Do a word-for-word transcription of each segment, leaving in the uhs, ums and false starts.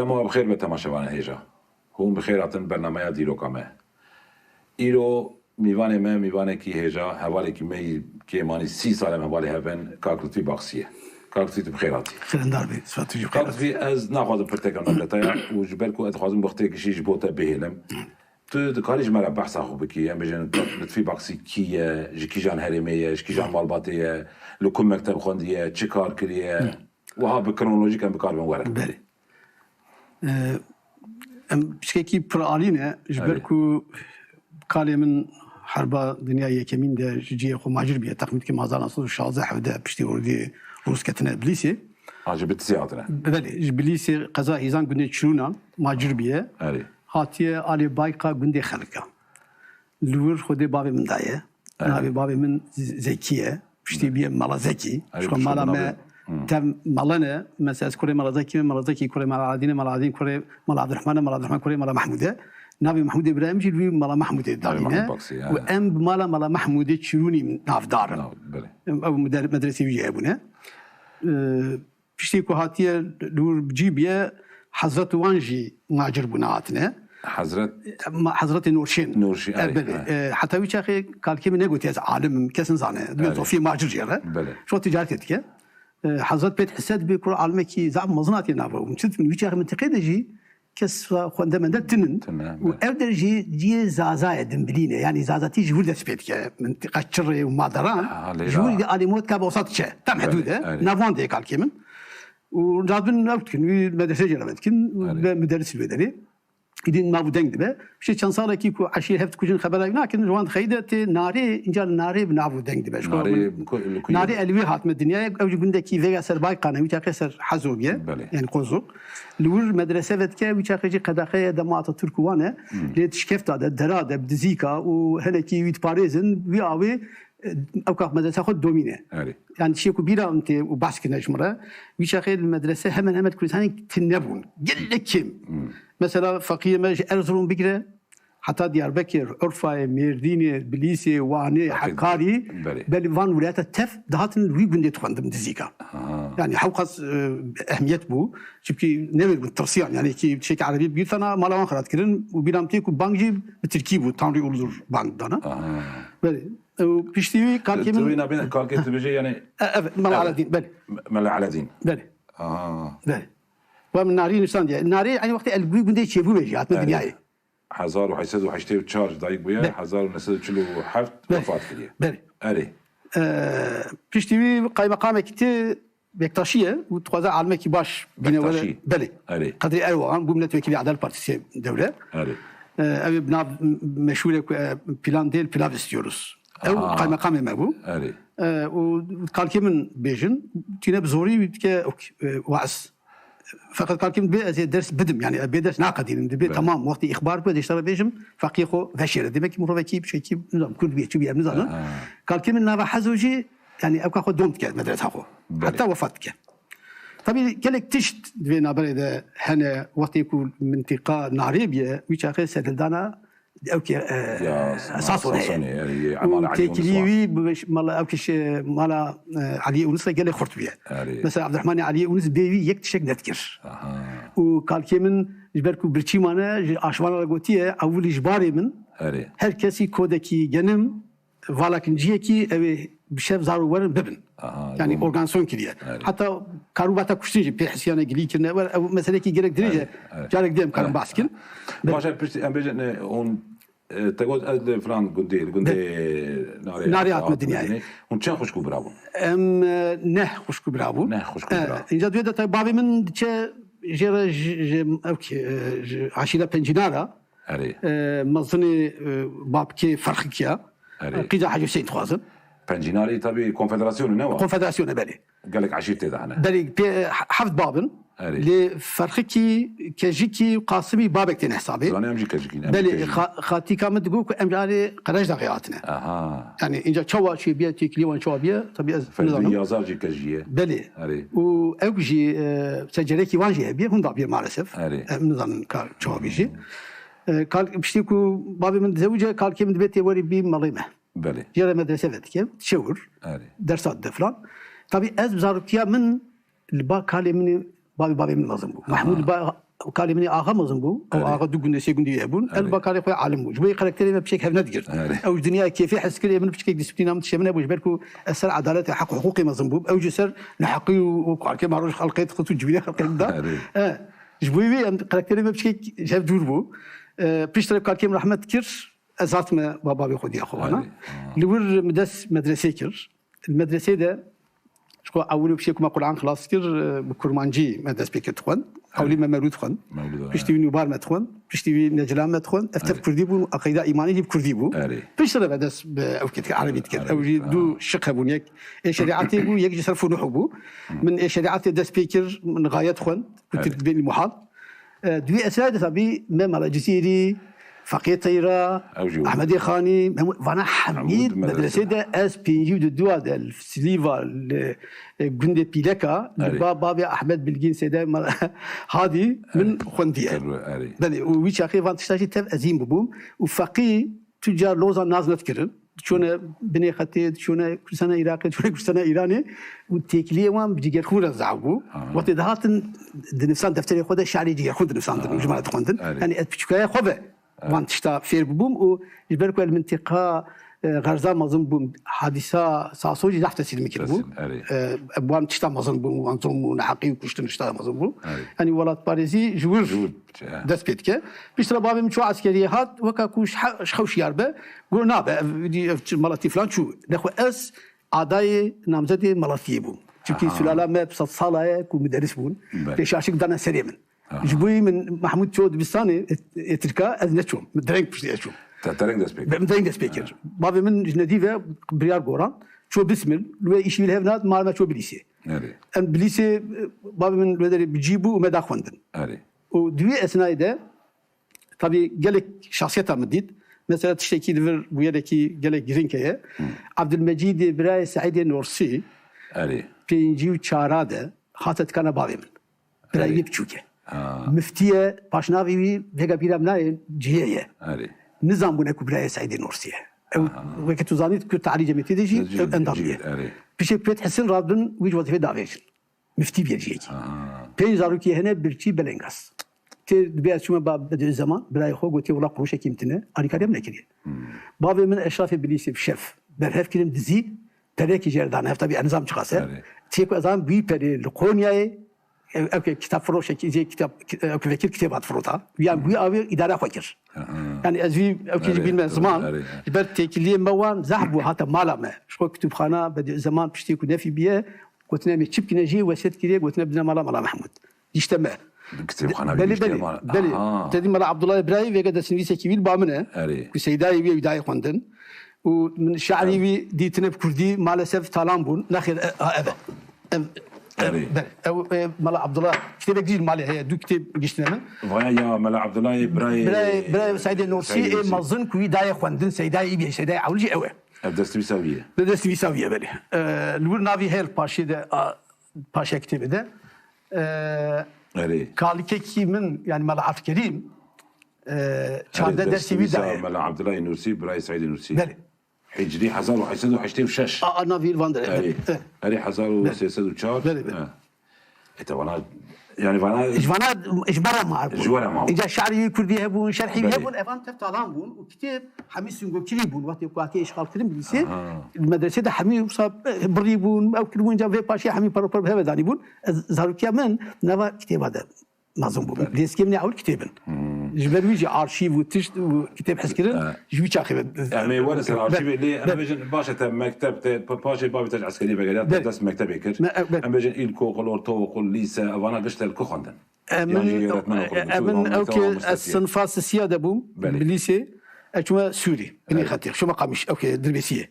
Dema we bi xêr be temaşevanên hêja. Hûn bi xêr hatin bernameya dîroka me. Îro mîvanê me, mîvanekî hêja, hevalekî me yî kêmanî sî sal em hevalê hev in, Kak Lutfî Baxsî ye. Kak Lutfî, tu bi xêr hatî. Xêrindar bî, Sifet, tu jî bi xêr Kak hatî. Lutfî, ez naxwazim pirteka me detaya û ji ber ku ez dixwazim wextêkî jî ji bo te bihêlim. Tu dikarî ji me re behsa xwe bikî, em bêjin Lutfî Baxsî kî ye, ji kîjan herêmê ye, ji kîjan malbatê ye, li ku mekteb xwendiye, çi kar kiriye? Wiha bi kronolojîk em bikaribin werin. Belê. Ee, em piçkekî piralî ne, ji ber Erê. ku kalê min herba dinya yekemîn de ji cihê xwe macir bûye, texmîn dikim hezar neh sed û şazdeh hevdeh piştî ordiyê Rûs ketine Bilîsê. Ha, ji Bitlisê hatine? Belê, ji Bilîsê qeza Hîzan gundê Çirûnan macir bûye. Erê. Hatiye alê Bayqa gundê Xelika. Li wir xwedê bavê min daye. Erê. Navê bavê min Z-, Zekî ye. Piştî bûye Mala Zekî. Erê, Ji xwe piştî mala bû me navê, hmm. tev mala ne. Mesela ez kurê Mala Zekî me, Mala Zekî kurê Mala Aladîn e, Mala Aladîn kurê Mala Abdurrahman e, Mala Abdurrahman kurê Mala Mahmûd e. Navê Mahmûdê bira em jî li wî Mala Mahmûdê Navê dadîne. Mahmûd Baxsî, ya, Û ya. em bi mala Mala Mahmûdê Çirûnî nav darin. Nav, belê. Em, ew müder-, medresê wî jî hebûne. Ee, Piştî ku hatiye li wir cî bûye, Hezret wan jî macir bûne hatine. Hezret? Ma-, Hezretê Nûrşên. Nûrşîn, E, erê, belê. erê. E, heta wî çaxê kalkê min negotiye ez alim im, kes nizane. Dibê Erê. zofî macir jê re. Belê. Şo ticaretê dike. E, Hezret pê hise dibê kuro alimekî zaf mezin hatiye nava. Hûn çi dibin? Wî çaxê mintiqê de jî kes xwende mende tinin. Tine, Û belê. ev der jî ciyê Zaza ye, Dimbilî ne. Yanî Zazatî ji wir dest pê dike. Mintiqa Çirê û Maderan. Ha, lê Ji wir ra. de alî motka Bosat diçe. Tam Belê, hidûd e. erê. Nav wan de ye kalkê min. Û radin ew dikin, wî medrese jê re vedikin, Erê. ve müderris li wê derê. Îdî nav û deng dibe. Piştî çend salekî ku eşîr hev dikujin, xebera wî nakin, ji wan dixeyde tê Narê, înca li Narê bi nav û deng dibe. Ji xwe Narê min ku-, li ku Narê ye? Elwî hatime dinyayê, ew jî gundekî vêga ser Bayqan e, wî çaxê ser Hezo bûye, Belê. yani Qozok. Li wir medrese vedike, wî çaxê jî qedaxeye dema Atatürk û wan e. Hmm. Lê di şikefta de, dera de, bi dizîka û hinekî wî diparêzin, wî awê, e, ew kax medresa xwe domîne. Erê. Yani tiştê ku bîra min tê û behs kirine ji min re, wî çaxê li medrese hemen hemen Kurdistanê tune bûn. Gelek kêm. Hmm. Mesela feqiyê me ji Erzurum bigire, heta Diyarbekir, Urfayê, Mêrdînê, Bilîsê, Wanê, Hekarî, Belê. belê van wilayeta tev dihatin li wî gundê dixwendim dizîka. Ha. Yani hewqas, e, ehmiyet bû. Çimkî newêr bûn tirsiyan. Yani ki tiştekî erebî bigirtana mala wan xwe radikirin û bîra min tê ku bang jî bi tirkî bû. Tanrı uludur bang dana. Aha. Belê. Ew piştî wî kalkê Di min wî nabê kalkê tu bêje yani E, evet, Mala Evet. Aladîn, belê. Mela Aladîn. Belê. Aha. Belê. Wa min Narî nivîsandiye. Narî eynî wextê el gundê çêbû bêjî, hatime Belê. dinyayê. Hezar û heşt sed û heştê û çar dayik bûye, Be- hezar û neh sed û çil û heft Be- wefat kiriye. Belê. Erê. Ee, piştî wî qaymeqamekî tê Bektaşî ye û dixwaze alimekî baş bîne were. Bektaşî. Belê. Erê. Qedrî Erdoğan bû milletvekili Adalet Partisi dewle. Erê. Ee, ew ê bi nav meşhûr e ku, e, plan değil, pilav istiyoruz. Ew Aha. qaymeqamê me bû. Erê. Ee, û kalkê min bêjin, tîne bi zorî wî dike, ok, e, waaz. Feqet kalkê min dibê ez ê ders bidim, yani bê ders naqedînim, dibê Belê. tamam, wextî îxbar bû, ez ê ji te re bêjim, feqiyê xwe veşêre. Demek ki mirovekî, pişekî, nizam, Kurd bûye, çi bûye, em nizanin. Aha. Kalkê min nava Hezo jî, yani ew ka xwe dom dike medresa xwe. Belê. Heta wefat dike. Tabii gelek tişt di vê naberê de hene, wextê ku mintiqa Narê bûye, wî çaxê serhildana ew ki, e, Ya, Sasonê Sasonê, heye. erê, yê Û Emala Elî têkilî Yûnis wa. wî bi mala ew ki şe-, mala, e, Elî Yûnis re gelê xurt bûye. Erê. Mesela Abdurrahmanê Elî Yûnis bê wî yek tişek nedikir. Aha. Û kalkê min ji ber ku birçî mane, ji aşvana re gotiye, ewilî ji barê min Erê. her kesî kodekî genim, valakinciyekî ew ê bi şev zaro werin bibin. Aha, Yani doğru. organizasyon kiriye. Evet. Heta karûbata kuştin jî pê hesiyane gilî kirine. Wer-, ew meselekî gerek dirêj e. Evet, evet. Carek dî em karin Evet. bahs kin. Be- Başa piştî em bêjin, e, hûn, e, te got ez li filan gundê, li gundê Be- Narê Narê hatime hatime dinyayê. dinyayê. Hûn çend xwişk û bira bûn? Em, e, neh xwişk û bira bûn. Neh xwişk û E, bira. Înca duê de tabi bavê min diçe jê re ji, ji, ew ki, e, ji aşîra Pencînara. Erê. E, mezinê, e, babkê Ferxik ya. Erê. E, qîza Hacî Hüseyin dixwazin. Pencînarî tabii konfederasyonê ne wa? Konfederasyonê, belê. Gelek eşîr tê de hene. Belê, pê, he-, heft bab in. Erê. Lê Ferxikî, Kejikî, Qasimî babek têne hesabê. Zanê em jî Kejikî ne, em jî Belê, Kejikî. Xa-, Xatîka min digot ku em ji alê Qerejdaxê hatine. Aha. Yani, înca çawa çêbiye, têkilî wan çawa biye, tabii ez Feyzullah nizanim. Yazar jî Kejî ye. Belê. Erê. Û ew jî, e, secerekî wan jî hebiye, hûn dabiye maalesef. Erê. Em nizanin ka çawa bî jî. E, kal-, piştî ku bavê min dizewice, kalkê min dibê tê werî bî malê me. Belê. Jê re medrese vedike, çewir, Erê. dersa dide filan. Tabii ez bi zarokiya min li ba kalê min, bavê bavê min mezin bû. Aha. Mahmûd li ba Kalê min ê axa mezin bû. Ew Erê. axa du gundê, sê gundê wî hebûn. Erê. Elba kalê xwe alim bû. Ji bo yê karakterê me piçek hevne digirtin. Erê. Ew ji dinyaya kêfê hez dikir, ê min piçekek dîsîplîna min tişe min hebû, ji ber ku ez ser edalet û heq û hiqûqê mezin bûm. Ew jî ser neheqî û, û kalkê me roj xelqê dixist û civînê xelqê dida. Erê. E, ji bo wî em karakterê me piçekek ji hev dûr bû. E, piştre kalkê min rehmet dikir, ez hatime ba bavê xwe diya xwe wana. Erê. Ha. Li wir min dest medresê kir. Li medresê de ji xwe ewil û piştê ku me Quran xilas kir, e, bi kurmancî me dest pê kir dixwend. Ewlî me Mewlûd xwend. Mewlûd, Piştî ha. wî Nûbar me dixwend. Piştî wî Neclan me dixwend. Ev tev Erê. Kurdî bûn û eqîda îmanî jî bi Kurdî bû. Erê. Piştre me dest bi ew kir, Erebî dikir. Erebî, Ew jî ha. du şiq hebûn. Yek ê şerîetê bû, yek jî serf û nuh bû. Hı. Min ê şerîetê dest pê kir, min gayet xwend. Ku Erê. Tirk dibên muhal. E, di wî esnayê de tabî me Mala Cizîrî, Feqiyê Teyra, Ew jî were. Ehmedê Xanî, hemû vana hemî Hemû di medresê medresê de. de ez pêncî û du de li Silîva, li, e, gundê Pîleka, li Erê. ba bavê Ehmed Bilgîn Seyda Mala Hadî min Erê. xwendiye. Erê, erê. Belê, û wî çaxê van tişta jî tev ezîn bibûm. Û feqî tu car lozan nas nedikirin. Diçûne binê xetê, diçûne Kurdistana Iraqê, diçûne Kurdistana Îranê û têkiliyê wan bi Cigerxûn re zehf bû. Aha. Wextê dihatin dinivsan defterê xwe de şarê Cigerxûn dinivsandin û ji me re dixwendin. Erê. Yanî ez piçûkaya xwe ve Erê. van tişta fêr bibûm û ji ber ku ez li mintîqa, e, Xerza mezin bûm, hadîsa Saso jî zehf tesîr min kiribû. Tesîr, erê. E, wan tişta mezin bûm, wan zulm û neheqî û kuştin tişta mezin bûm. Erê. Yanî welatparêzî ji wir Ji wir, e. dest pê dike. Piştre bavê min çû eskeriyê hat, weka ku ji he-, ji xew şiyar be, got, nabe, ev, ev çi, Malatî filan çû. Lê xwe ez adayê namzedê Malatiyê bûm. Çimkî Aha. sulala me sed sala ye ku muderis bûn. Belê. Pêşaşik dane serê min. Aha. Ji bo yî min Mehmûd çû dibistanê, ê, ê Tirka, ez neçûm. Min dereng piştî ez çûm. Te dereng dest pê kir. Min dereng dest pê kir. Aha. Bavê min ji nedî ve biryar goran. Çû Bismil, li wê îşî li hev nat, mal me çû Bilîsê. Erê. Em Bilîsê, bavê min li wê derê bi cî bû û me da xwendin. Erê. Û di wî esnayê de, tabî gelek şahsiyeta min dît. Mesela tiştekî li vir bûyerekî gelek girîng heye. Hı. Abdulmecîdê birayê Seîdê Norsî, Erê. pêncî û çara de hate dikana bavê min. Birayê Erê. wî biçûk e. Ha. Miftiye, paşnavê wî vêga bîra min nayê, cihê ye. Erê. Nizanbûne ku birayê Seîdê Norsî ye. Ew, Aha. weke tu zanî, Kurd Tealî Cemiyetê de jî Ji-, ew endamî ye. Erê. Pişek pêt Hesin radin wî ji wezîfê davêjin. Miftî biyê cihekî. Ha. Pênc zarokî hene, birçî belengaz. Tê dibê ez çûme ba Bediüzzeman, birayê xwe gotiye, wela quruşekî min tine, alîkariya min nekiriye. Hmm. Bavê min eşrafê Bilîsê bi şev berhev kirin dizî, perekî jê re dane hev, tabî ez nizam çiqas e. Erê. Tê ku ez zanim bi wî perê li Qonyayê, ew, ew ke kitap firoşekî, jê kitap, ki-, ew ke vekir kitêba difirota. Yan bi wî avê îdara xwe kir. Aha. Yani ez vî, ew kê jî Erê, bînme ziman, erê. Ji ber têkiliyê me wan zehf bû hate mala me. Ji xwe kutubxana Bediüzzeman piştî ku nefî biye, gotine me çi bikine jî wesiyet kiriye, gotine bidine mala Mala Mehmûd. Gişte me. Kitêbxana Belê, giştê belê, mala. belê. Aha. Tedî Mala Abdullah Birayî vêga destnivîsekî wî li ba min e. Erê. Ku Seydayê wî wî dayê xwendin. Û min şi'rî Erê. wî dîtine bi kurdî maalesef talan bûn. Nexêr, e, ha, ev e. Ev, ev, Erê. belê. Ew, e, Mala Abdullah kitêbek dî li malê heye. Du kitêb giştine min. Vaya ya Mela Abdullahê birayê Birayê, birayê Seydê Norsî, Seydê ê Norsî. mezin ku wî dayê xwendin, Seydayê wî bî, Seydayê ewil jî ew e. Ev destnivîsa wî ye. Bi destnivîsa wî ye, belê. E, li wir navî heye li paşê de, a, paşê kitêbê de. E, Erê. Kalikekî min, yani Mela Efkerîm, e, çardeh Erê, destî wî destnivîsa dayê. Mela Abdullahê Norsî, birayê Seydê Norsî. Belê. Hicrî hezar û heşt sed û heştê û şeş. A, a, navî li van de, Erê. evet, evet. Erê, hezar û sê sed û çar. Belê, belê. Ha. E, te vana, yani vana Ji vana, ji me re mar bûn. Ji we re mar bûn. Îca şi'rî wî kurdî hebûn, şerhî wî Belê. hebûn, evan tev talan bûn û kitêb hemî singokirî bûn. Wextê ku hatiye îşxal kirin Bilîsê, Aha. li medresê de hemî wisa, e, birî bûn, ew kiribûn, îca vê paşê hemî paro paro bi heve danî bûn. Ez zarokiya min nava kitêba de mezin bûm. Belê. Dêskê min ê ewil kitêb in. Hmm. Ji ber wî jî arşîv û tişt û kitêb hezkirin, He. ji wî çaxê ve. Em ê werin ser arşîvê, lê em Be- bêjin, baş e te mekteb, te pa-, paşê bavê te ji eskerî vegeriyat, te Belê. dest mektebê kir. Me-, e, be- Em bêjin îlkokul, ortaokul, lîse, evana gişt te li ku xwendin? Em Yan jî in, öğretmen okulu, em in, okul, okey, ez mustesiye. sinfa sisiya de bûm, Belê. Bilîsê. Ez çûme Sûrî, binê Evet. xetê, çûme Qamiş, okey, Dirbêsiyê.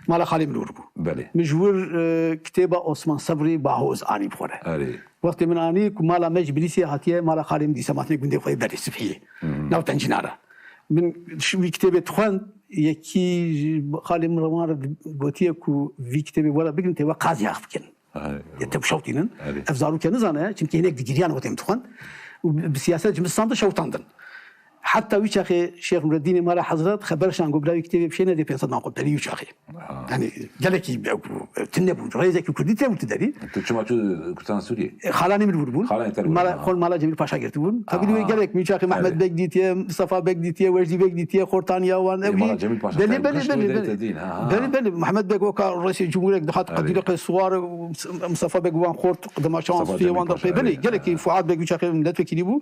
Mala xalê min li wir bû. Belê. Min ji wir, e, kitêba Osman Sebrî Bahoz anî bi xwe re. Erê. Wextê min anî ku mala me ji Bilîsê hatiye, mala xalê min dîsa matine gundê xwe yê berê Sibhiyê. Hmm. Nav Tencîna re. Min ji wî kitêbê dixwend, yekî ji xalê min re wan re gotiye ku vî kitêbê were bigrin, tê we qazî ax bikin. Erê. Ya te bişewtînin. Erê. Ev zarokê nizane, çimkî hinek digiriyan wextê min dixwend. Û bi, bi siyaset ji min standin, şewtandin. Heta wî çaxê Şêx Nureddînê Mala Hezret xeber şan got, "Bila wî kitêbê bişêne dê pênc sed man qut." Belê wî çaxê. Ha. Yani gelekî tune bû. Rêzekî kurdî tune bû tu derî. Tu çima çû Kurdistan Sûriyê? E, xalanê min vir bûn. Xalanê te vir bûn, Mala, ha. Xon Mala Cemîl Paşa girtibûn. Tabii Ha. wî gelek wî çaxê Mehmet Evet. Beg dîtiye, Mustafa Beg dîtiye, Wecdî Beg dîtiye, Wecdî Beg dîtiye, Xortaniya wan. E, Ev Mala Cemîl Paşa Belê, te belê, giş belê, wê de belê. te dîn, ha, ha. Belê, belê. Mehmet Beg weka reisê cumhurek dihat Erê. Qedîrê Qey Suwar, Mustafa Beg wan xort, demaşan Mustafa Sûriyê Cemîl wan da Paşa, pê. Belê, erê, gelekî ha. Fuat Beg wî çaxê milletvekilî bû.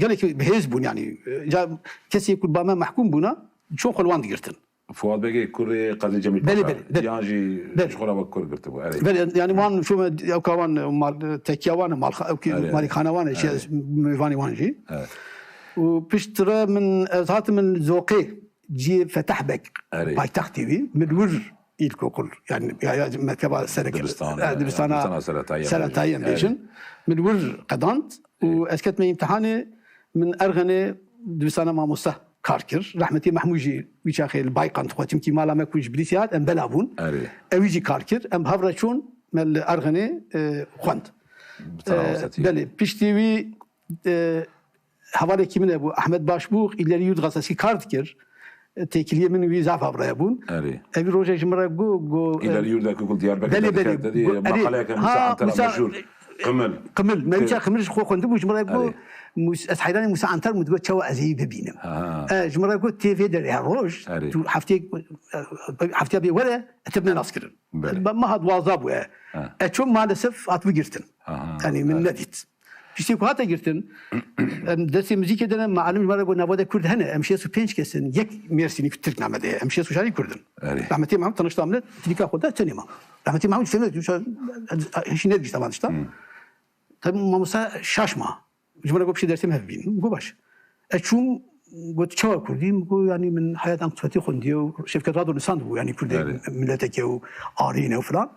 Gelekî bi hêz bûn yani. E, ca kesê ku ba me mehkûm bûna, ço xwe li wan digirtin. Fuat Begê kurê Qedî Cemîl Belê, Paşa, belê, belê. yan jî Belê. ji xwe re wek kur girtibû, erê. Belê, yani wan şûme ewka wan mal, tekiya wan, mal, ewkî Erê, erê. malîkxana wan, şey, Erê. mêvanê wan jî. Evet. Û piştre min, ez hatim min Zoqê, ciyê Fetah Beg, Erê. paytextê wî, min wir îlkokul, yani ya, ya mekteba sereke, Dibistan, e, ya, dibistana dibistana seretayî, seretayî em erê. bêjin. Min wir qedand û Erê. ez ketme îmtihanê, min Erxenê dibistana mamoste kar kir. Rehmetî Mehmûd jî wî çaxê li Baykan dixwe, çimkî mala me ku ji Brîsya hat, em bela bûn. Erê. Ewî jî kar kir. Em bi hev re çûn, me li Erxenê, e, xwend. Bi te E, mamoste tî. belê, piştî wî, e, hevalekî min hebû, Ehmed Başbûx, îlerî yûd gazetesî kar dikir. E, têkiliyê min wî zaf hev re bûn. Erê. Ewî rojek ji min re got, got, e, Îlerî yûd ku Diyarbekir Belê, de belê. dikir, te dî, Got, erê. maqaleyeke Musa Ha, Anter Musa Meşhûr. Qimil. Qimil. Me Te- wî çaxê Qimil ji xwe xwendibû, ji min re got, Erê. Mus-, ez heyranê Musa Anter bûm, digot, "Çawa ez ê bibînim?" Ha. E, ji min re got, "Tê vê derê her roj, Erê. tu heftê, e, heftiya bê were, e, te bine naskirin." Belê. Be-, meha duwazdeh bû, e. Ha. E, çûm maalesef hatibû girtin. Aha, Yani min evet. nedît. Piştî ku hate girtin, em destê muzîkê de ne, malim ji me re got, "Nava de Kurd hene, em şêst û pênc kes in, yek Mêrsînî Tirk name de ye, em şêst û çar Kurd in." Erê. Rahmetî Mehmet tanışta min, trîka xwe de tenê ma. Rahmetî Mehmet fêne, hişî nedibîşta van tişta. Hmm. Tabii mamoste şaş ma. Ji min re got, "Piştî dersê me hevbîn." Got, "Baş." Ez çûm, got, "Çawa Kurdî?" Min got, "Yani min heyat em Kurdî xwendiye û Şevket Rado nivîsandibû, yani Kurdê Erê. mileteke û arîne û filan.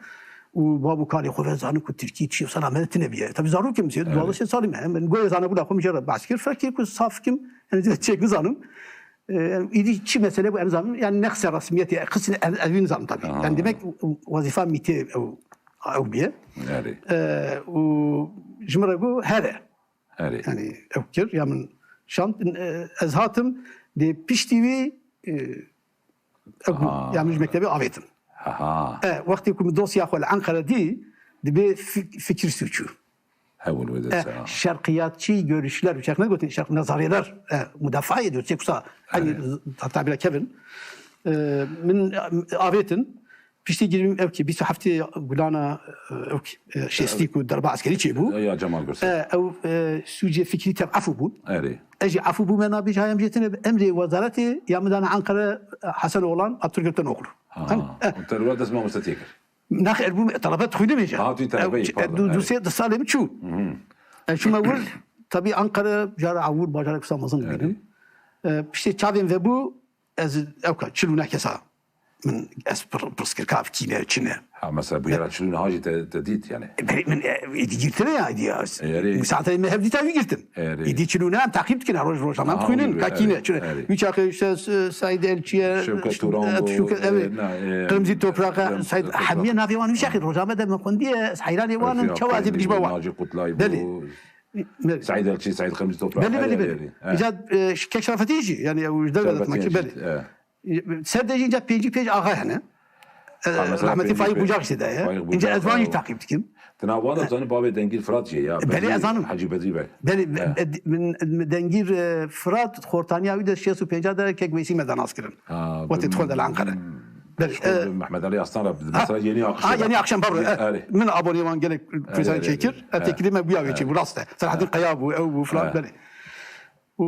Û bab û kalê xwe ve zanin ku Tirkî çi wisa name de tune bîye." Tabii zarok im, Erê. duwazdeh salî me. Min got, "Zanebûna xwe min jê re behs kir." Ferqê ku saf kim, yani çek nizanim. E, yani îdî çi mesele bû, em nizanim. Yani nexse resmiyetê, qismê ev, ev nizanim tabii. Aha. Yani demek wezîfa mîtê ew, ew bîye. Erê. E, û ji min re got, "Here." Erê. Yani ew kir, ya min şand, e, ez hatim, dê piştî wî, e, ew, Aha. ya min ji mektebê avêtin. Aha. E, wextê ku min dosya xwe li Enqere dî, dibê fik-, fikir suçu. Hewl wê de E, se, ha. şerqiyatçî görüşler, şerq ne gotin, şerq nezariyeler, e, mudafaa ediyor. Çekusa, hani Evet. ta-, tabira Kevin. E, min, e, avêtin, Piştî girîm ew ki bîst û heftê Gulana, e, ew ki, e, şêstî ku derba eskerî çêbû. Ya Cemal Gürsel. E, ew, e, sûcê fikrî tev efû bûn. Erê. Ez jî efû bûme nabêj hayem jêtine bi emrê wezaretê ya min dane Ankara, e, Hesen Oğlan, Abdülgötten Oğlu. Ha, Em, e. Te li we dest mamoste tê kir. Nax erbûm, e, talebe dixwîne bêje. Ha, tu talebe Ew, yî, e, pardon, du, du erê. sê, du salê min çû. Mhm. E, çûme wir, tabii Ankara, cara ewil, bajarek wisa mezin Erê. dibînim. E, piştê çavên vebû, Ez ewka çil û neh kesa min ez pir, pirs kir ka ev kî ne, çi ne. Ha, mesela bûyera çil û neha jî te, te dît yani. E, berê min, e, êdî girtine ya, êdî ya. E, erê. Saetê me hev dîta wî girtin. Erê. Êdî çil û neh em teqîb dikin, her roj rojname Aha, dixwînin, wî, ka kî ne, erê, çi ne. erê. Wî çaxê işte, e, Saîd Elçiye, Şevket işte, Turan e, bû, Şevket, e, evet. na, e, Qirmizî Topraqa, Refî-, Saîd Refî-, Hemiye navê wan wî çaxê rojname de min xwendiye, ez heyranê wan im, Refî çawa ez ê Hakkari bijî bû, bawa. Naci Kutlay Belê. bû. Me- Seîd Elçî, Seîd Xemîs Toprak. Belê, Her belê, yer belê. erê. He. Îca, e, ş-, kek Şerafettin jî, yani ew ji devlet Şerafettin makî, jî, belê. he. Ser de jî îca pêncî pênc axa hene. E, Ha, mesela rahmetî pêncî Faîq pênc. Bucak jî de ye. Faîq Îca Bucak, ez van jî bravo. taqîb dikim. Ti nav wan de zanî bavê Dengîr Firat jî ya. Belê, Bedrî, ez zanim. Hecî Bedrî Beg. Belê, He. e, min, min Dengîr, e, Firat, Xortaniya wî de şêst û pênc de kek Weysî me de nas kirin. Ha, Wextê bi-, dixwende li Ankara. hmm. Belê, Şol e, Mehmet Ali Aslan re, ha, mesela Yeni Akşam. ha, Yeni Akşam, pardon, Yeni, e, erê. min abonê wan gelek Erê, prezan erê, çêkir. erê. E, têkilî me bûya wê Erê. çêbû, rast e. Selahattin Erê. Kaya bû, ew bû filan, Erê. belê. Û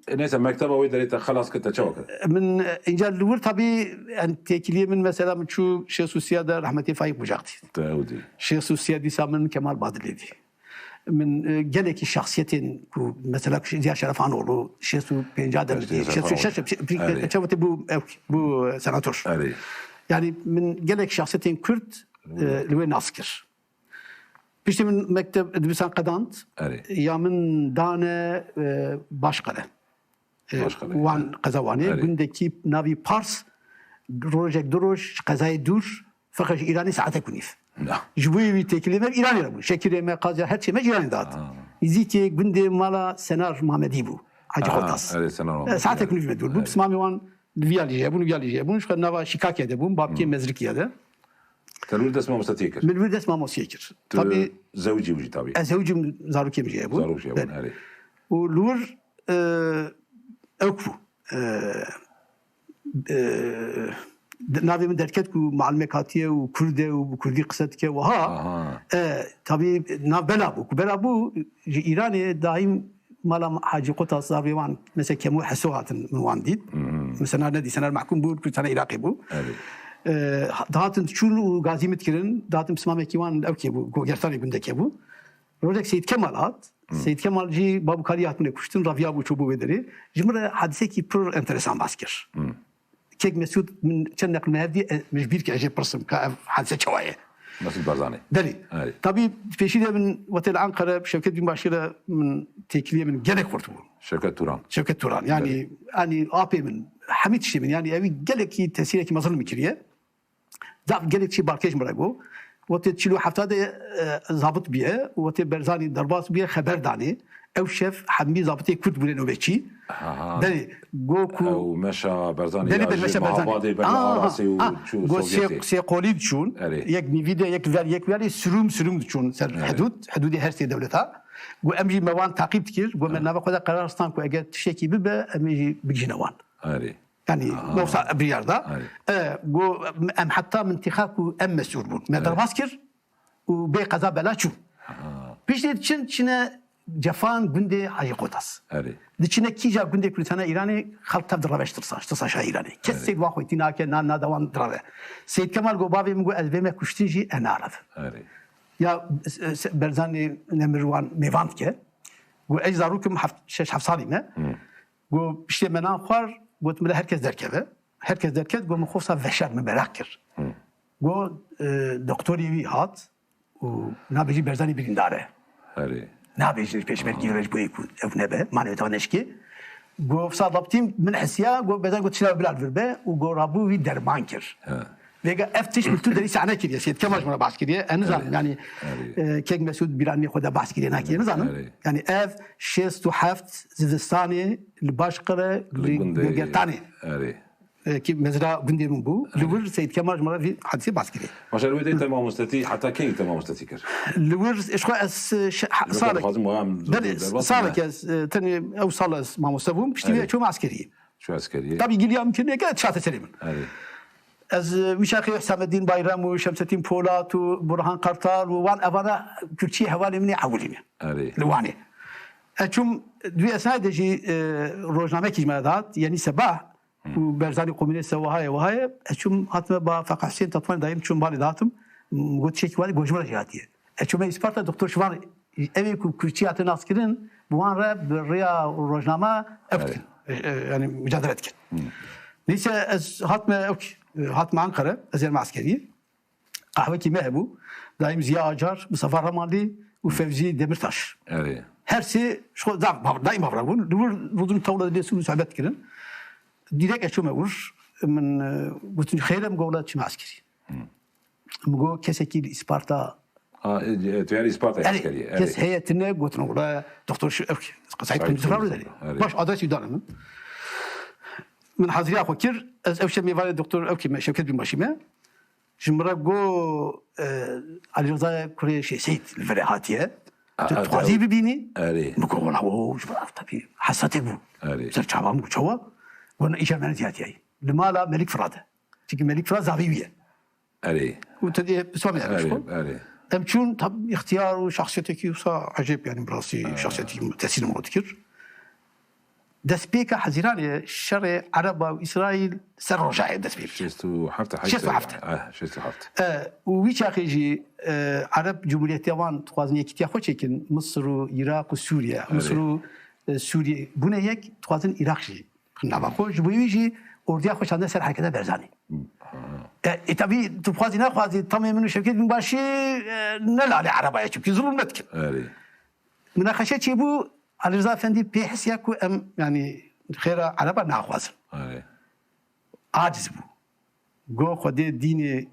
E, neyse, mekteba wê derê te xelas kir, te çawa kir? Min, e, înca li wir tabî, em têkiliyê min mesela min çû şêst û sê de rehmetî Faîq Bucak dî. Te ew dî. Şêst û sê dîsa min Kemal Badilê dî. Min, e, gelekî şexsiyetên ku mesela ku Ziya Şerefanoğlu şêst û pênc de Şêst û pênc şêst û şeş, Erê. çawa te bû, ew, bû senator. Erê. Yani min gelek şexsiyetên Kurd, e, li wê nas kir. Piştî min mekteb dibisan qedand, Erê. ya min dane, e, Başkale. E, Başkale, Wan, evet. qeza Wanê, Erê. gundekî navî Pars, rojek du roj ji qezayê dûr, Feqe ji Îranê saetek û nîv. Ya. Ji bo wî têkilê me bi Îranê re bû. Şekirê me, qaziya her çê me ji Îranê dihat. Ha. Nîzîkê gundê mala Senar Mamedî bû. Hacî Xotas. Erê, Senar Mahmud. E, saetek nû ji me dûr bû. Pismamê wan li vî alî jê bûn, vî alî jê bûn. Ji xwe nava Şîkakê de bûn, babkê Mezrikiyê de. Te li wir dest mamostetiye kir? Min li wir dest mamostiyê kir. Tu zewicî bû jî tabî. Ez zewicî bûn, zarokê min jî hebûn. Zarok jî hebûn, erê. Û li wir e, ew ku e, e, navê min derket ku muallimek hatiye û Kurd e û bi Kurdî qise dike wiha. E, tabî nav bela bû. Ku bela bû, ji Îranê daîm mala Hacî Qotas zarvê wan, mesela Kemo Heso hatin min wan dît. Mesela Senar nedî, Senar mehkûm bû, Kurdistana Iraqê bû. E, dihatin diçûn û gazî min dikirin, dihatin pismamekî wan ew kê bû, gogertanê gundekê bû. Rojek Seyîd Kemal hat. Seyîd Kemal jî babûkarî hatine kuştin, raviya bû çûbû wê derê. Ji min re hadisekî pir enteresan bas kir. Kek Mesûd min çend neqil me hev dî, e, min ji bîr kir, ez jê pirsim ka ev hadise çawa ye. Mesûd Barzanî. Belê. Tabî pêşî de min wetê li Ankara Şevket Binbaşî re min têkiliyê min gelek xurt bû. Şevket Turan. Şevket Turan. Yani, yani apê min, hemî tiştê min, yani ew gelekî tesîrekî mezin min kiriye. Zaf gelek çî balkêş min re got. Wextê çil û hefta de, e, zabit bûye, wextê Berzanî derbas bûye, xeber danê. Ew şev hemî zabitê Kurd bûne nobetçî. Belê, got ku... Ew meşa Berzanî Belê, ya belê, ji meşa Berzanî. Mabadê ber Arasê û çû Sovyetê. Got sê, sê qolî diçûn. Erê. Yek nîvî de, yek ver, yek verê sirûm sirûm diçûn ser hidûd, hidûdê her sê dewleta. Got em jî me wan taqîb dikir. Got me nava xwe de qerar stan ku eger tiştekî bibe, em ê jî bigihîne wan. Erê. Yani wewsa biryar da. E, got, em heta mintiqa ku em mesûl bûn. Me derbas kir û bê qeza bela çû. Piştî diçin çine Cefan gundê Hacî Qotas. Diçine kîja gundê Kurdistana Îranê xelk tev direve ji tirsa, ji tirsa şa Îranê. Kes sêd wa xwetî nake, na, na dewan direve. Seyîd Kemal got, bavê min got, ez vê me kuştin jî e narevim. Ya, e, se-, Berzanî Nemir wan mêvan dike. Got, ez zarokim heft, şeş heft salî me. Got, piştê me nan xwar, got, min re her kes derkeve. Her kes derket, got, min xwe sa veşart, min meraq kir. Got, e, doktorê wî hat û nabêjî Berzanî birîndar e. Erê. Nabêjî pêşmergî re ji bo yê ku ew nebe, maneviyata neşkê. Got, sa rabtîm min hesiya, got, Berzanî got, çira bila li vir be û got, rabû wî derman kir. Vêga ev tişt min tu derî sahne kiriye. Seyîd Kemal ji min re behs kiriye. Ez nizanim, yani, e, kek Mesûd bîranî xwe de behs kiriye, nakiriye, nizanim. Yani ev şêst û heft zivistanê li Başqire, li Gogertanê. E, ki mezra gundê min bû. Li wir Seyîd Kemal ji min re vî hadisê behs kiriye. Başa li wê dey te mamostetî, heta kengî te mamostetî kir? Li wir, ji xwe ez, e, şe-, ha-, salek. Belê, salek ez, e, tenê ew sal ez mamoste bûm. Piştî wê çûm eskeriyê. Çû eskeriyê. Tabî giliya min kirine ke çate serê min. Erê. Ez, e, wî çaxê Hüsamettin Bayram û Şemsettin Polat û Burhan Kartal û wan evana Kürtçî hevalê min ê ewilî ne. Erê. Li Wanê. Ez çûm, di wî esnayê de jî, e, rojnamekî ji me re dihat, Yenî Sebah û Berzanî Komînê se wiha ye, wiha ye. Ez çûm hatime ba Feqih Husên Tatwanî dayê min çûm balê dihatim. Min got, tiştekî wa got ji min re jî hatiye. Ez çûme Îsparta, Doktor Şivan, ew ê ku Kurdçî hate naskirin, bi wan re bi rêya rojnama ew dikin. E, e, yani mücadele dikin. Neyse ez hatime ew, e, hatime Ankara, ez yerime eskeriyê. Qehwekî me hebû. Dayîm Ziya Acar, Mustafa Ramalî û Fevzî Demirtaş. Her sê ji xwe zaf bav-, dayîm bavra bûn. Li wir rûdin tewle lê sûn sohbet dikirin. Direkt ez çûme wir. Min, e, gotin, xêr e, min got, wela çime eskerî. Min got, kesekî li Îsparta. Ha, e, e, tu yani Îsparta eskerî. Kes heye tine gotin, wela doktor şu, ew, Saîd Saîd Kunduz Kunduz Fevri Fevri. Baş adresî dane min. Min haziriya xwe kir, ez ew şev mêvanê doktor, ew kê me, Şevket Binbaşî me. Ji min re got, e, Alî Rizayê kurê Şêh Seîd li vir e hatiye. Tu dixwazî bibînî? Erê. Min got, wela, o, ji ber, tabî, hesatê bû. Erê. Ser çavan bû, çawa? Got, îcar me netî hatiye. Li mala Melîk Firat e. Çimkî Melîk Firat zavî wî ye. Erê. Û te dê pismamê erê, erê. Em çûn, tab, îxtiyar û şexsiyetekî wisa ecêb, yani bi rastî şexsiyetî tesîr min dikir. Destpêka Hezîranê şerê Ereba û Îsraîl ser roja ye dest pê kir. Şêst û heft, şêst û heft. Eh, şêst û heft. E, û wî çaxê jî, e, Ereb Cumhuriyetiya wan dixwazin yekîtiya xwe çêkin, Misir û Iraq û Sûriye. Erê. Misir û, e, Sûriye bûne yek, dixwazin Iraq jî nava xwe. Ji bo wî jî ordiya xwe şande ser hereketa Berzanî. E, e, tabî tu bixwazî nexwazî, tamê min û Şevket Binbaşî, e, ne lalê Ereba ye, çimkî zulm nedikin. Erê. Minaqeşe çêbû, Alî Riza Efendî pê hisiya ku em, yanî, xêra Ereba naxwazin. Erê. Aciz bû. Got, Xwedê dînê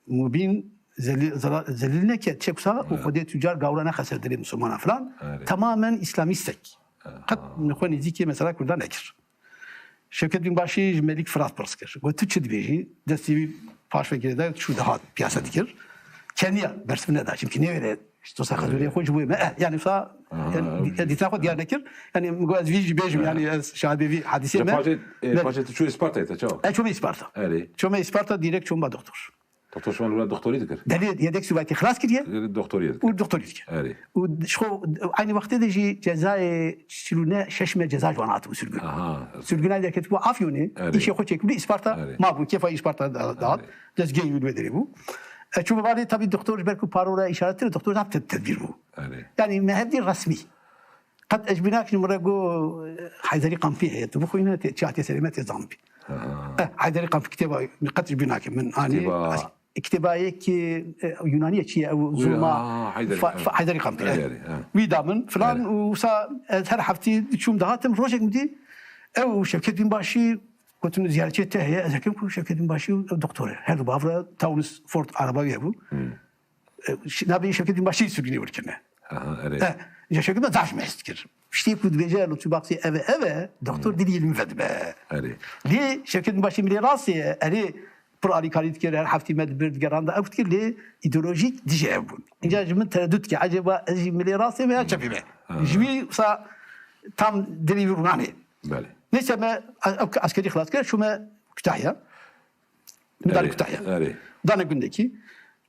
mubîn zelî-, zela-, zelîl neke, çek wisa û Xwedê tu car gawra nexe ser dilê misilmana filan. Erê. Temamen îslamîstek. Qet min xwe nêzîkê mesela Kurdan nekir. Şevket Binbaşî ji Melîk Firat pirs kir. Got, tu çi dibêjî? Destê wî paş ve girêdayî, çû dihat piyase dikir. Keniya bersiv neda. Çimkî nêwêre ji dosa xezûrê xwe ji bo me. Eh, yani sa, yani, dîtina xwe diyar nekir. Yani min got, ez vî jî bêjim, yani ez şahidê vî hadîsê me. Paşê, e, paşê tu çû Îspartayê te çawa? E, çûme Îsparta. Erê. Çûme Îsparta, direkt çûme doktor. Doktor Şivan wila doktorî dikir? Belê, yedek subayî te xilas kiriye. Doktorî dikir. Û doktorî dikir. Erê. Û ji xwe, aynî wextê de jî cezayê çil û ne şeş me ceza ji wan hatibû sürgün. Aha. Sürgüna derketibû Afyonê, erê, îşê xwe çêkiribû Îsparta, erê, mabû, kêfa Îsparta da-, dihat. Erê. Destgehê wî li wê derê bû. E, çû bi balê tabî doktor ji ber ku paro re îşaret kir, doktor zaf ted-, tedbîr bû. Erê. Yani me hevdî resmî. Qet ez ji bîr nakim, min re got, Heyderî kampî heye, tu bixwîne, tê, çi hatiye serê me tê zanbî. Ha. Eh, Heyderî kampî kitêba, min qet ji bîr nakim, min anî. Kitêba. Kitêba yekî, e, Yunanî ye, çi ye, ew zulma, ha, Heyderî, fa-, ha, fa-, Heyderî kampî, eh. Heyderî, ha. Wî da min, filan, erê, û wisa ez her heftî diçûm, dihatim, rojek min dî, ew Şevket Binbaşî, gotin, ziyaretçiyê te heye, ez hekim ku Şevket Binbaşî û ew doktor e. Her du bi hev re Taunus Ford araba wî hebû. Hmm. E, ş-, navê Şevket Binbaşî sürgünê wir kirine. Aha, erê. E, ya Şevket Binbaşî zaf ji me hez dikir. Piştî ku dibêje, lûtfî baxsî ev e, ev e, doktor, hmm, dilî li min vedibe. Erê. Lê Şevket Binbaşî milê rastê ye, erê, pir alîkarî dikir, her heftî me dibir, digeranda ew dikir, lê îdeolojîk dijî ev bûn. Înca ji min teredût dike, ecêba ez jî milê rastê me ya çepê me? Aha. Ji wî wisa tam dilî wî rûnanê. Belê. Neyse me, ev eskerî xilas kir, çûme Kütahya. Min dane Kütahya. Erê. Dane gundekî.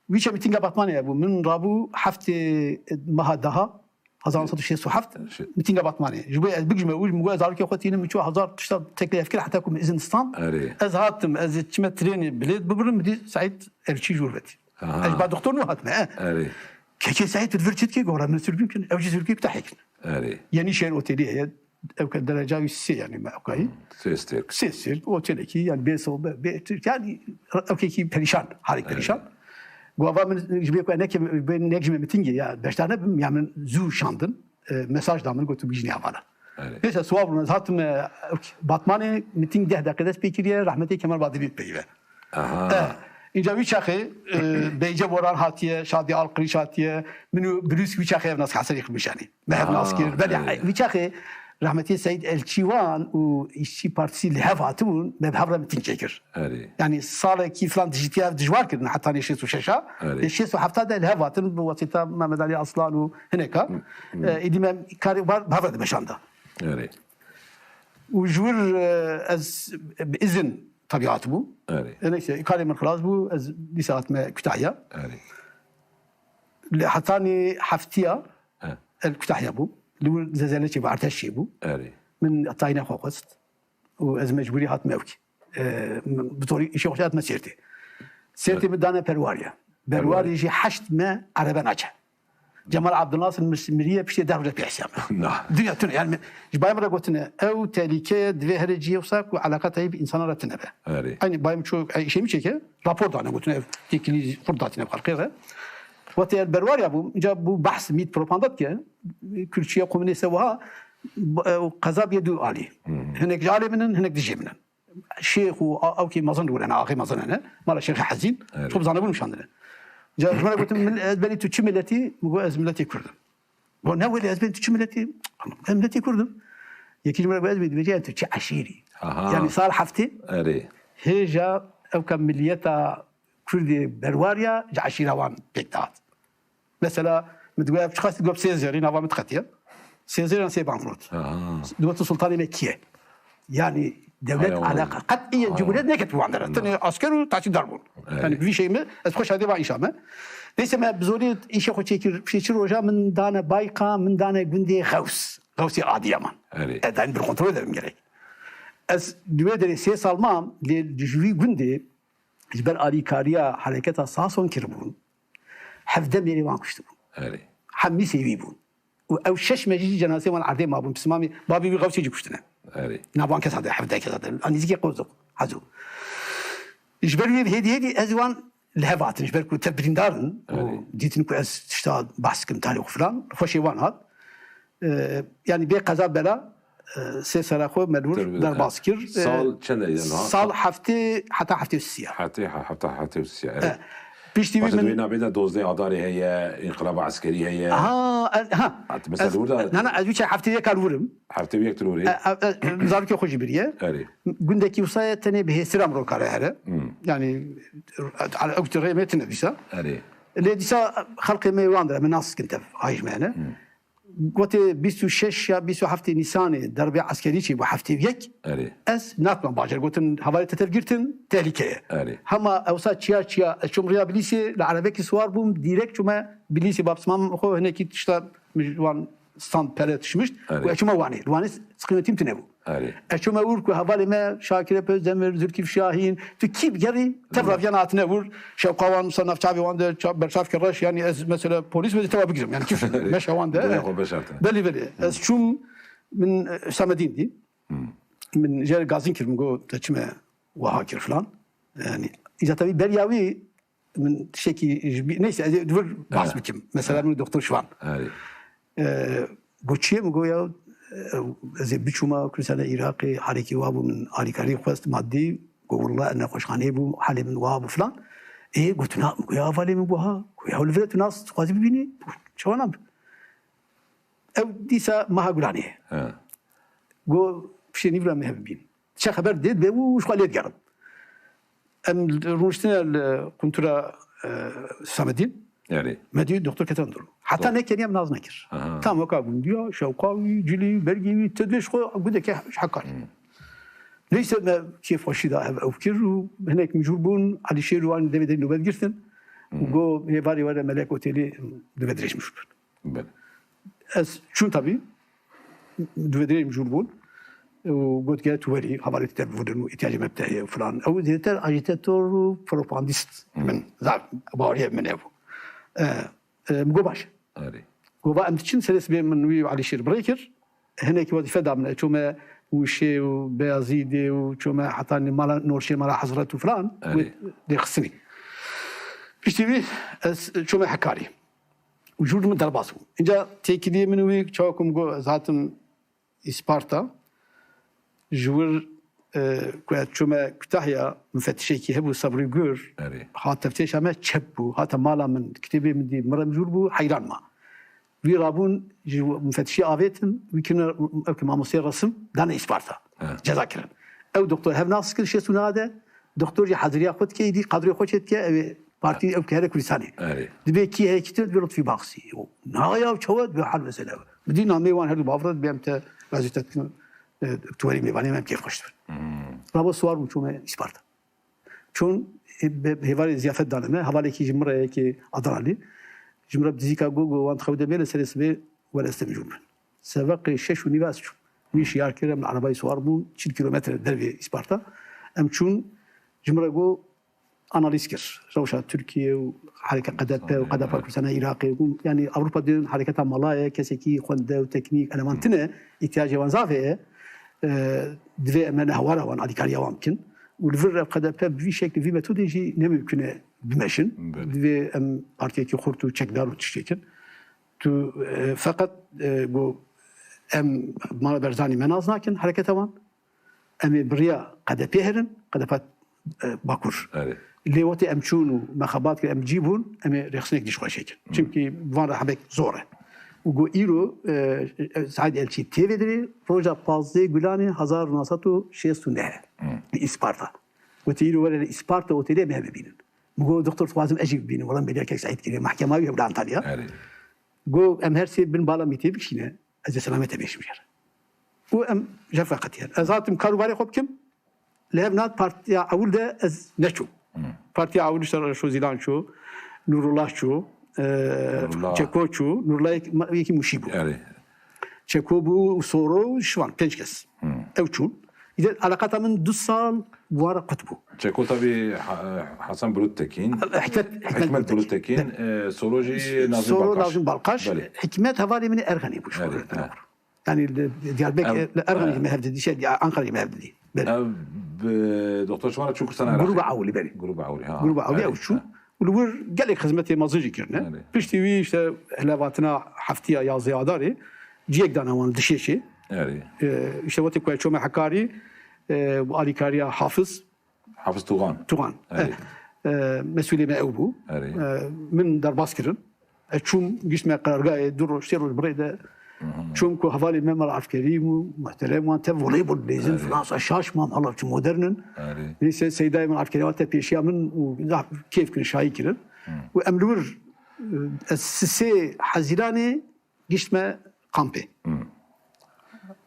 Wî çe mîtînga Batmanê hebû. Min rabû heftê meha daha, hezar neh sed û şêst û heft, mîtînga Batmanê. Ji bo ez bigijme û min got, ez zarokê xwe tînim, min çû hezar tişta teklîf kir, heta ku min izin stan. Erê. Ez hatim, ez ê çime trênê bilêt bibirim, min dî Seîd Elçî jûr vetî. Aha. Ez ba doktor nû hatime, eh. Erê. Kekê Seîd tu divir çi dikî? Gora min sürgün kirin. Ew jî sürgün Kütahya kirin. Erê. Yenîşehir otelî heye. Ew ke dereca wî sê, yani me ew kayî. Sê stêrk. Sê stêrk, otelekî, yani bê sobe, bê Türk, yani ew kekî perîşan, harîk perîşan. Gava min ji bê ku ne kim, bê nekjime mitingê ya beşdar nebim, ya min zû şandin, e, mesaj da min, got tu bijînî hevala. Erê. Neyse, siwar bûn, ez hatim, e, Batmanê, miting deh deqe dest pê kiriye, rehmetê Kemal Bademî peyive. Aha. Eh, înca wî çaxê, e, Beyce Boran hatiye, Şadî Alqirîş hatiye, min û Brûs wî çaxê ev nas Hesenî Xibişanî. Me hev nas kir. Belê, erê, wî çaxê rehmetî Seîd Elçîwan û İşçi Partisi li hev hatibûn, me bi hev re miting çêkir. Erê. Yani salekî filan dijîtiya ev dijwar kirin, heta nê şêst û şeş a. Erê. Lê şêst û heft de li hev hatin bi wasîta Mehmet Ali Aslan û hineka. Hı, hı. E, îdî me karê bar bi hev re dimeşanda. Erê. Û ji wir, e, ez bi izin tabiat bû. Erê. E, neyse, karê min xilas bû, ez dîsa hatime Kütahya. Erê. Li hetanî heftiya, he, el Kütahya bû. Li wir zezelekê bû, artêşê bû. Erê. Min tayîna xwe xwest. Û ez mecbûrî hatime ewkî. E, min bi torî îşê xwe hatime Sêrtê. Sêrtê, evet, min dane Berwarya. Berwarê, Berwarê jî heşt me erebe naçe. Cemal Abdülnasir mis-, miriye piştê deh roj pê hesya me. Na. Dinya tune, yani ji bayê min re gotine, ew tehlîke ye, divê here cihê wisa ku eleqa te yê bi însana re tune be. Erê. Eynî bayê min çû, e, îşê min çêke, rapor dane, gotine ev têkilî xurt datîne xelkê re. Wextê ez Berwarya bûm, înca bû behs mît propaganda dike, Kürtçiye, komunîste wiha, b-, e, qeza bûye du alî. Hı hı. Hinek ji alê min in, hinek dijê min in. Şêx û a-, ewkê mezin li wir hene, axê mezin hene, mala Şêxê Hezîn, evet, top zanebûn nişandine. Ca ji min re gotin, "Mil-, ez benî tu çi miletî?" Min got, "Ez miletê Kurd im." Got, "Ne welê, ez benî tu çi miletî?" "Ez miletê Kurd im." Yekî ji min re got, "Ez benî tu çi eşîrî?" Aha. Yani sal heftê, erê, hêja ewka miliyeta Kurdê Berwarya ji eşîra wan pêk dihat. Mesela, min digot, ev çiqas digot sê zêrî, nava min diqetiye. Sê zêrî yan sê bankrot. Aha. Digot, sultanê me kî ye? Yani, dewlet, hay Allah, alaqa, qet î, hay Allah, cumhuriyet neket bi wan dere. Tenê asker û taşîdar bûn. Evet. Yani, bi vî şeyî me, ez xweş hadê va îşa me. Neyse, me bi zorî îşê xwe çêkir, piştê çi roja min dane Bayqa, min dane gundê Xews. Xewsê Adiyaman. Evet. Ez dayîn bir kontrol ederim gerek. Ez di wê derê sê sal mam, lê ji wî gundê ji ber alîkariya hereketa Sason kiribûn, hevdeh mêrê wan kuştibûn. Erê. Hemî sêwî bûn. Û ew şeş me jî cenazeyê wan erdê mabûn. Pismamê babê wî Xewsê jî kuştine. Erê. Nav wan kesan de, hevdeh kesan de. A nîzikê Qozok, Hezo. Ji ber wê hêdî hêdî ez wan li hev hatin. Ji ber ku tev birîndar in û, erê, dîtin ku ez tişta behs dikim, tarîx û filan, xweşê wan hat. E, yani bê qeza bela, e, sê sera xwe me li wir derbas kir. E, sal çend e yani? Sal heftê, heta heftê û sê. Heftê, ha, heta heftê û sê, evet. E, Piştî wî Paşa min di wê navê de dozdeh Adarê heye, înqilaba eskerî heye. Ha, e, ha. Hat, mesela Ez, li wir de na, na, ez wî çar heftê yek kar wurim. Heftê yek tu li wir ê. E, e, e, zarokê xwe jî biriye. Erê. Gundekî wisa ye, tenê bi hêsira mirov kare here. Hmm. Yani, ew tu rê me tine dîsa. Erê. Lê dîsa xelkê me wan de, me nas dikin tev, ay ji me hene. Hmm. Gotê bîst û şeş ya bîst û heftê Nîsanê derbê eskerî çêbû, heftê û yek. Erê. Ez natmam bajar, gotin, hevalê te tev girtin, tehlîke ye. Erê. Hema ewsa çiya çiya, ez çûm riya Bilîsê, li erebekî siwar bûm, dîrek çûme Bilîsê, bapsmam xwe hinekî tişta min ji wan stand pere tişmişt, Erê. û ez çûme Wanê. Li Wanê qîmetîm tune bû. Erê. Ez çûme wir ku hevalê me Şakir Özdemir, Zülküf Şahin, tu kî bigerî, tev Erê. raviyan hatine wir, şewqa wan, wisa navçavê wan de, ça-, berçavke reş, yani ez mesela polîs be tewa bigirim, yani kif meşa wan de. Boya xwe beşartine. Belê, belê. Ez çûm, min, e, Hüsamedîn dî. Hmm. Min jê re gazîn kir, min got, te çime wiha kir filan. Yani, îca tevî beriya wî min tiştekî ji bî-, neyse, ez ê di vir bahs Evet. bikim. Mesela Evet. min Doktor Şivan. Erê. E, got, çi ye? Min got, ya, e, ez ê biçûma Kurdistana Iraqê, halekî wa bû, min alîkarî xwest, madî, got, willa, nexweşxaneyê bû, halê min wa bû filan. Ê, got, na, min got, ya, hevalê min bû ha. Got, ya, li vir e, tu nas dixwazî bibînî? Çawa nam? Ew dîsa meha Gulanê ye. He. Got, piştê nîvra me hev bibîn. Çi xeber dê dibe û ji xwe lê digerim. Em rûniştine li quntura, e, Hüsamedîn. Erê. Me dî doktor ketin dûr. Heta Tamam. nekeniya min nas nekir. Aha. Tam weka gundiya, şewqa wî, cilî, bergî wî, tu dibê ji xwe gundeke ji hekar. Hmm. Neyse me kêfxweşî da ev ew kir û hinek mijûl bûn, Elîşêr û an devê de nobet girtin. Û Hmm. got, hêvarê were Melek Otelî, divê dirêj mijûl bin. Belê. Ez çûm tabî, divê dirêj mijûl bûn. Û got, gere tu werî, hevalê te bivûdin û îhtiyacê me bi te heye û filan. Ew zêdetir ajîtator û propagandîst Hmm. min. Zaf baweriya min hebû. E, e, min got, baş e. Erê. Got, va em diçin, serê sibê min wî û Elîşêr bi rê kir. Hinekî wezîfe da min. Çûme Wişê û Beyazîdê û çûme heta mala Norşê, mala Hezret û filan. Erê. Wê dê xistinî. Piştî wî ez çûme Hekarî. Û jûr min derbas bû. Înca têkiliyê min wî çawa ku min got, ez hatim Îsparta. Ji wir, e, ku ez çûme Kütahya, mufetişekî hebû Sabrî Gur, Erê. hat teftêşa me çep bû, hate mala min, kitêbê min dî, min re mijûl bû, heyran ma. Wî rabûn ji mufetişî avêtin, wî kirine, ew ki mamosteyê resim, dane Îsparta. He. Ceza kirin. Ew doktor hev nas kir, şêst û neh de, doktor jî haziriya xwe dike, îdî kadroyê xwe çêdike, ew ê partî, ew ki here Kurdistanê. Erê. Dibê kî heye kî tune, dibê Lutfî Baxsî. Yo, na ya çawa, dibê hal mesele. Min dî nameyê wan her du bavre, dibê em te razî te dikin, e, tu werî mêvanê me, em kêfxweş dibin. Hmm. Rabo siwar bûm, çûme Îsparta. Çûn, e, bi hêvarê ziyafet dane me, hevalekî ji min re yekê Adanalî. Ji min re bi dizîka got, got, wan dixew de mêle serê sibê were ez te mijûl bin. Seveqê şeş û nîve ez çûm. Wî şiyar kir, em li erebayê siwar bûn, çil kîlometre dervê Îsparta. Em çûn, ji min re got, analîz kir. Rewşa Tirkiye û hereke Q D P û Q D P Kurdistana Iraqê û, yani Ewropa dibên hereketa mala ye, kesekî xwende û teknîk, eleman tune, îhtiyacê wan zaf heye. E, divê em ne hewara wan, alîkariya wan bikin. Û li vir ev Q D P bi vî şeklî, vî metodê jî ne mimkun e bimeşin. Belê. Divê em partiyekî xurt û çekdar û tiştê kin. Tu, e, feqet, e, got, em mala Berzanî me nas nakin, hereketa wan. Em ê bi riya Q D P herin, Q D P, e, Bakur. Erê. Lê wextê em çûn û me xebat kir, em cî bûn, em ê rêxinek dî ji xwe çêkin. Hmm. Çimkî van re hebek zor e. Û got, îro, e, e, Saîd Elçî tê vê derê, roja pazdeh Gulanê hezar û neh sed û şêst û neh e. Hmm. Li Îsparta. Gotê, îro were li Îsparta otelê me bibînin. Min got, doktor, dixwazim ez jî bibînim. Wela me diyar kek Saîd kiriye. Mahkema wî hebû li Antalya. Erê. Got, em her sê bin bala mîtê bikişîne. Ez ê selamete bêjim jê re. Û em ji hev ve qetiyan. Ez hatim kar û barê xwe bikim. Li hev nat partiya ewil de ez neçûm. Hmm. Partiya ewil işte Reşo Zîlan çû, Nurullah çû, e, Nurullah. Çeko çû, Nurullah yek-, yekî Mûşî bû. Erê. Çeko bû, Soro, Şivan, pênc kes. Hmm. Ew çûn. Îde eleqata min du sal wara qut bû. Çeko tabî Ha-, Hasan Bulut Tekîn. Hikmet, Hikmet Bulut Tekîn. Bulut Tekîn, e, Soro jî Nazim Soro, Balkaş. Nazim Balkaş. Belê. Hikmet hevalê min ê Erxenî bû. Belê, he. Yani li Diyarbekir, Ev, li Erxenî he. jî me hev didî, şey, Ankara'yı me hev didî. Belê. Ev bi Doktor Şivan çû Kurdistan Iraqê. Gruba Ewlî, belê. Gruba Ewlî, ha. Gruba Ewlî Erê, ew çû. ha. Û li wir gelek xizmetê mezin jî kirine. Erê. Piştî wî işte hilevatina heftiya yazdeh Adarê ciyek dana wan dişê çê. Erê. Ee, işte wextê ku çûme Hekarî, e, bu alîkariya Hafiz. Hafiz Tuğan. Tuğan. Erê. Eh. E, mesûlê me ew bû. Erê. E, min derbas kirin. Ez çûm, gişt me qerargahê, du roj, sê roj bi rê de çûm ku hevalê me Mela Efkerîm û muhterem wan tev voleybolê lêzin, Erê. Fransa şaş mam, hala çi modern in. Erê. Neyse, seydayê Mela Efkerîm wan te pêşiya min û zaf kêf kirin, şahî kirin. Û em li wir, e, ez sisê Hezîranê gişt me kampê.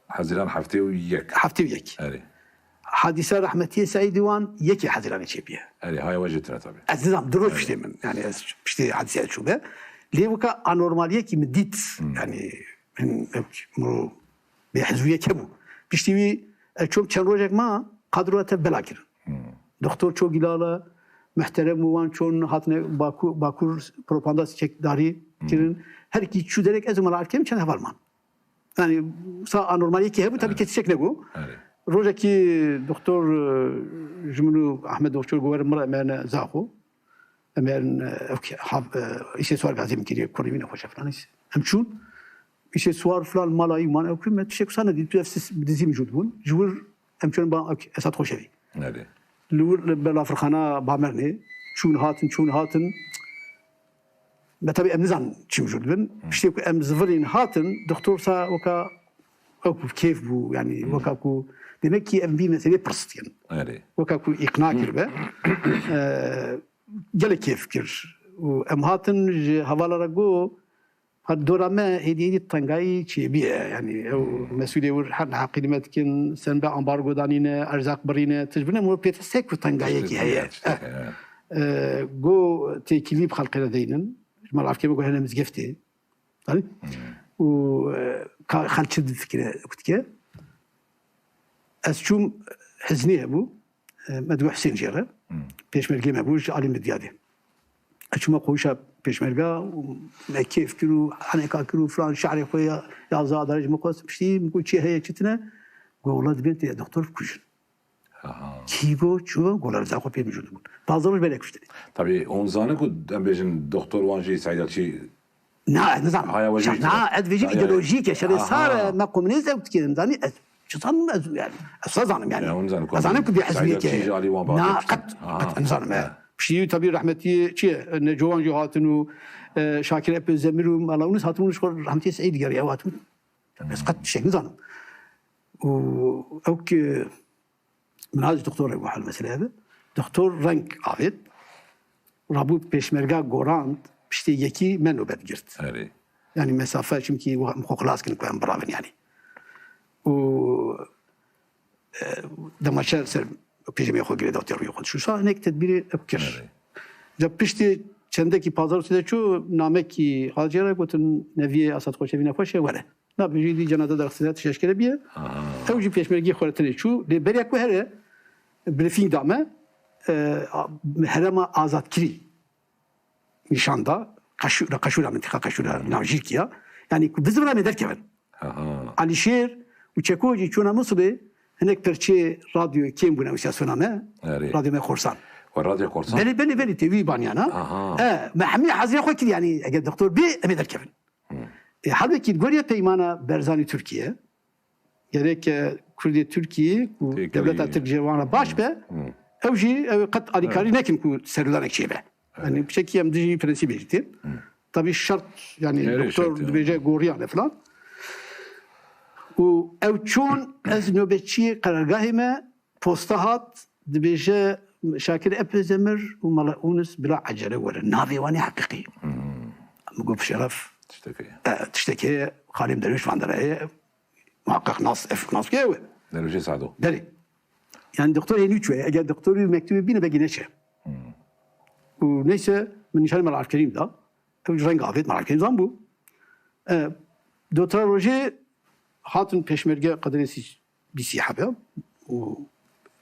Hezîran heftê û yek. Heftê û yek. Erê. Hadîsa rehmetiyê Seîdî wan yekê Hezîranê çêbûye. Erê, haya we jî tira tabii. Ez nizam, du roj Erê. piştê min. Yani ez piştê hadîseyê çûme. Lê weka anormaliyekî min dît. Yani min, min bêhizûyek hebû. Piştî wî ez çûm çend rojek ma, kadroya tev bela kirin. Doktor Çogilala, muhterem û wan çûn hatine Baku-, Bakur propaganda çekdarî kirin. Her kî çû derek ez û Mela Erkem çend heval man. Yani sa anormaliyekî hebû, tabii Erê. kesî çek nebû. Erê. Rojekî doktor, e, ji min û Ahmet Doktor got, werin min re, em herin Zaxo. Em herin, e, ev ki, hav-, e, îşê swar gazî min kiriye, kurî wî nexweş e filan. Em çûn. Îşê swar filan mala wî man, ew kir me tiştek wisa nedît. Tu ev sis-, bi dizî min jû dibûn. Ji wir em çûn ba, ew ki, Esad Xoşevî. Erê. Li wir li belafirxana Bamernê. Çûn hatin, çûn hatin. Me tabii em nizan çi mijûl dibin. Piştê ku em zivirîn hatin, doktor sa weka, weka ku kêf bû, yani weka ku demek ki em vî meselê pirs dikin. Erê. Weka ku îqna kiribe. E, gelek kêf kir. Û em hatin ji hevala re got, ha dora me hêdî hêdî tengayî çêbûye. Yani ew mesûlê wir her neheqî li me dikin, senbe ambargo danîne, erzaq birîne, tij birîne, mor pête se ku tengayiyekî Tiştekî heye. heye, tiştekî Eh. heye. E, got têkilî bi xelqê re deynin. Ji me lafkê me got hene mizgeftê. Anî? Û, e, ka xelk çi difikire, ku dike? Ez çûm, hiznê hebû. E, me digot Husên jê re. Pêşmergê me bû, ji alî min diyadê. Ez çûme qoşa pêşmerga û me kêf kir û heneka kir û filan şehrê xwe ya, yazda adarê ji min xwest. Piştî min got çi heye, çi tine? Got wela dibên tê doktor bikujin. Aha. Kî got, çi got? Got, li Zaxo pê mijûl dibûn. Pazdeh roj berê kuştinê. Tabii, hûn zanin ku em bêjin doktor wan jî Seîd Elçî Na, ez nizanim. Haya we jî Şer-, na, ez vêjî Aha. îdeolojîk e. Şerê Aha. sar e, me komunîst ew dikên. Zanî, ez çi zanim ez yani. Ez ne zanim yani. Ya, hûn zanin ku Ez zanim ku bêhizmiyek Seîd Elçî jî e. alî wan Na, berdest. qet, Aha. qet em nizanim e. Ya. Piştî tabii rehmetî çi ye? Neco wan jî hatin û, e, Şakir Epözdemir û Mela Yunus hatin û ji xwe rehmetî Seîd digeriya ew hatin. Ez qet tiştek nizanim. Û ew ki Min haj doktor re got hal mesele ev e. Doktor reng avêt. Rabû pêşmerga gorand, piştê yekî me nobet girt. Erê. Yani mesafe, çimkî wa-, em xwe xilas kirin ku em biravin yani. Û, e, demaşe ser pêjemê xwe girê, dawtê rûyê xwe dişûşa, hinek tedbîrê ev kir. Erê. Ca piştê çendekî pazar û sê de çû, namekî hacê re gotin, neviyê Esad Xoşevî nexweş e, were. Na, bi jî dî cenaze derxistine tişt eşkere biye. Aha. Ew jî pêşmergê xwe re tenê çû. Lê beriya ku here, brîfîng da me, e, a, herêma azadkirî nîşan da. Qaşû-, Qaşûra, mintiqa Qaşûra, Hı. navjîrkî ya. Yani ku bizivira me derkevin. Aha. Alîşêr û Çeko jî çûna Musilê hinek perçê radyoyê kêm bûne, ew siyasona me. Erê. Radyo me Korsan. Ve Radyo Korsan? Belê, belê, belê, tê wî baniyana. Aha. E, me hemî hazirê xwe kir, yani eger doktor bê, em ê derkevin. E, halbekî li goriya peymana Berzanî Tirkiye, gerek, e, Kurdê Tirkiyê ku Têkilî. dewleta Tirk ji wan re baş be, Hı. ew jî ew qet alîkarî Evet. nekin ku serûdanek çêbe. Evet. Yani, piçekî em dijî prensîbê jî tên. Hı. Tabii şart, yani, Nerê doktor şart yani? dibêje goriyane falan. Û ew çûn ez nöbetçiyê qerargahê me, posta hat, dibêje Şakir Epözdemir û Mela Yunus bila ecele werin. Navê wan ê heqîqî. Hmm. Min got, bi şeref. Tiştekê. E, tiştekê Xalîm Derwîş van der heye. Muhaqqeq nas, ev nas ke ew e. Derwîşê Sado. Belê. Yani doktor hênî çûye. Eger doktorî mektubê bîne, belkî neçe. Hmm. Û neyse, min nîşanî Mela Efkerîm da. Ew reng avêt, Mela Efkerîm zan bû. E, dotira rojê hatin pêşmerge qedirê sî-, bîsî hebe û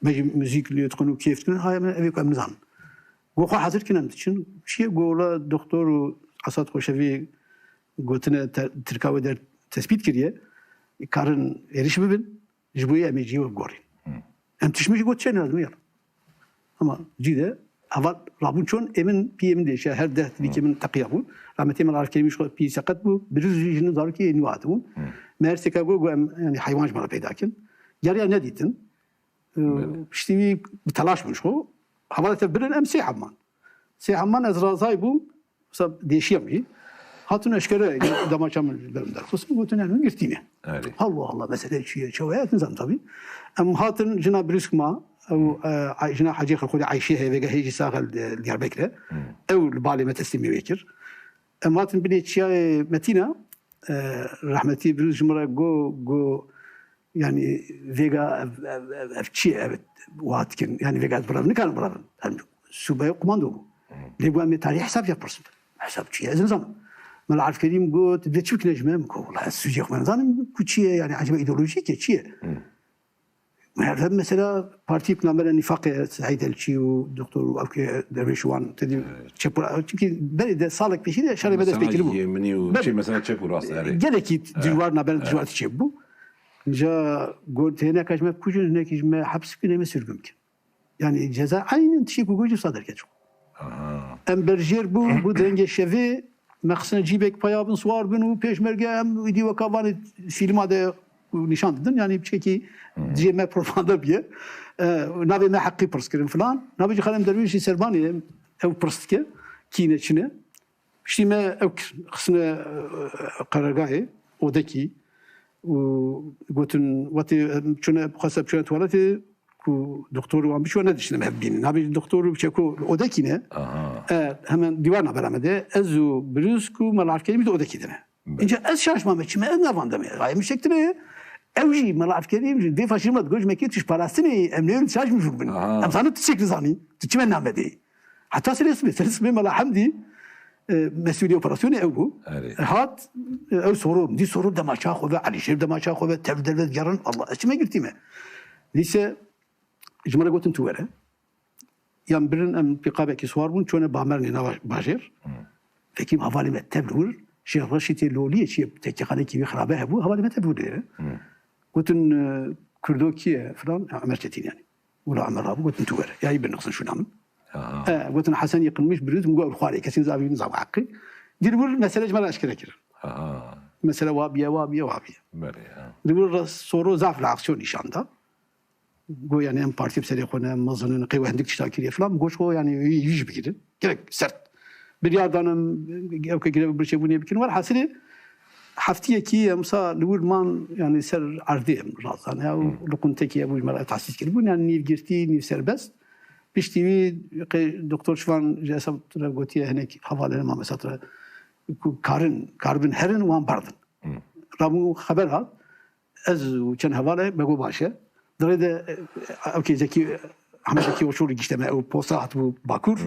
me jî muzîk lê dikin û kêf dikin, haya me evê ku em nizanin. Go xwe hazir kin, em diçin. Çi ye? Go wela doktor û Esad Xoşevî gotine te-, Tirka wê der tespît kiriye. Karin êrîş bibin. Ji bo yê em ê cihê we bigorîn. Hı. Em tişt min jî got çend lazim yala. Ama cî de heval rabûn çûn, ê min, piyê min dêşe, her deh dîkê Hı. min teqiya bûn. Rahmetê Mela Erkerîm jî xwe pî seqet bû, birîz jî jin û zarokê nû hatibûn. Hı. Me her sêka got, got em, yani heywan ji me re peyda kin. Geriya nedîtin. Ee, Belê. Piştî wî bi telaş bûn ji xwe. Hevala tev birin, em sê heb man. Sê heman ez razay bûm, mesela dêşiyam jî. Hatin eşkere damaça min ber min derxistin, gotin, "Yani min girtîne." Erê. Allah Allah, mesele çi ye, çawa ye, ez nizanim tabî. Em hatin jina Brîsk ma, ew, e, Ay-, jina Hecê Xelxolê Ayşê heye, vêga hê jî sax e li Diyarbekir e. Ew li balê me teslîmê wê kir. Em hatin binê çiyayê Metîna, e, rehmetî Brîsk ji min re go, go, yani vêga ev, ev, ev, ev çi ye, ev wiha dikin? Yani vêga ez birevim, nikarim birevim. Em sûbeya komando bû. Lê got, "Em ê tarî hesab jê pirsin." "Hesab çi ye? Ez nizanim." Mela Arif Kerîm got, "Divê çi bikine ji me?" Min got, "Wela ez sûcê xwe nizanim ku çi ye, yani eceba îdeolojîk e, çi ye?" Her mesela partî ku name re Nîfaqê, Seîd Elçî û Doktor û ew ke Derwêş Wan, te dî çep û ra-, çimkî berê de salek pêşî de şerê me dest pê kiribû. Yemînî û Belê. Çi mesela çep û rast, erê. Gelekî dijwar, nabera dijwar tişê bû. Ca got, hineka ji me bikujin, hinekî ji me heps bikin, ê me sürgün bikin. Yani ceza aynen tişê ku got, ji wisa derket. Em berjêr bû, bû dengê şevê, me xisine cîbek paya bin, siwar bin û pêşmerge em îdî weka vanê fîlma de nîşan didin. Yani piçekî dijê me propaganda biye. E, navê me heqî pirs kirin filan. Navê jî Xanem Derwêşî Serbanê ew pirs dike. Kî ne çi ne. Piştî me ew kir, xisine, e, qerargahê, odekî û gotin, wetê, em çûne, xweste biçûne tuwaletê, ku doktor wan biçû, nediştin em hev bînin. Nabê doktor û çeko li odekî ne. Aha. E, hemen dîwar nabera me de. Ez û Brîsk û Mela Arif Kerîm di odekî de ne. Belê. Înca ez şaş mame, çime ez navandime. Gayê min şektir e. Ew jî Mela Arif Kerîm jî vê faşîzma digot, ji me kê tişt parastinê, em neyên şaş min jûr bin. Aha. Em zanin tu çek nizanî. Tu çime name dê. Heta serê sibê, serê sibê Mela Hemdî, e, mesûlî operasyonê ew bû. Erê. Hat, e, ew Soro, dî Soro demaça xwe ve, Elîşêr demaça xwe ve, tev derve digerin, Allah, ez çime girtî me. Nîse, ji min re gotin, "Tu were." Yan birin, em pîqabekî siwar bûn, çûne Bamernê nava bajêr. Vekî hevalê me tev li wir, Şêx Reşîtê Loliyê çi ye, tekîxanekî wî xirabe hebû, hevalê me tev li wir dêre. Gotin, e, "Kurdo kî ye?" filan, ya Ömer Çetin yani. Wila Ömer rabû, gotin, "Tu were." Ya yî binixsin şûna min. Aha. E, gotin, "Hesen yıkılmış bir yüz", min got, "Xwarê, kesî nizam, nizam haqqı." Dî li wir mesele ji me re eşkere kirin. Aha. Mesele wa biye, wa biye, wa biye. Belê, ha. Li wir re Soro zaf reaksiyon nîşan da. Got, yani em partî bi serê xwe ne, em mezin in, qey we hindik tişta kiriye filan. Got, "Xwe yani wî, wî jî bigirin." Gerek sert. Biryar danim, ew ke gireve birçebûnê bikin. Werhasilê heftiyekî em sa li wir man, yani ser erdê em razan. Ya, û li quntekî hebû ji me re tahsîs kiribûn. Yani nîv girtî, nîv serbest. Piştî wî qey doktor Şivan ji hesab re gotiye hinek hevalên ma mesela re ku karin, karibin herin wan berdin. Rabû xeber hat. Ez û çend hevalê me got baş e. Di rê de, e, ew kê Zekî, Ehmed Zekî Oçoğlu gişte me, ew posta hatibû Bakur.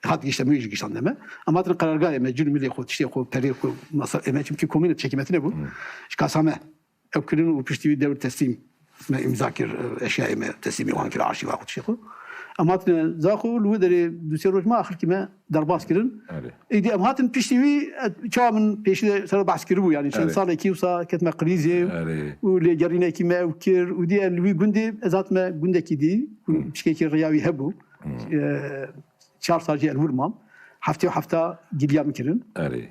Hat gişte me, wî jî giştande me. Em hatin qerargahê me, cil milê xwe, tiştê xwe, perê xwe, masa, ê me, çimkî komîne çekî me tine bû. Ji kasa me. Ew kirin û piştî wî dewr teslîm me îmza kir, e, eşyayê me teslîmê wan kir, arşîva xwe, tiştê xwe. Em hatine Zaxo, li wê derê du sê roj me axirkî me derbas kirin. Erê. Êdî em hatin piştî wî, e, çawa min pêşî de ser behs kiribû, yani çend Erê. salekî wisa ketme krîzê Erê. û lêgerînekî me ew kir û dî li wî gundê ez hatime gundekî dî, ku Hı. pişkekî riya wî hebû. Hı. E, çar sal jî ez li wir mam. Heftê û hefta giliya min kirin. Erê.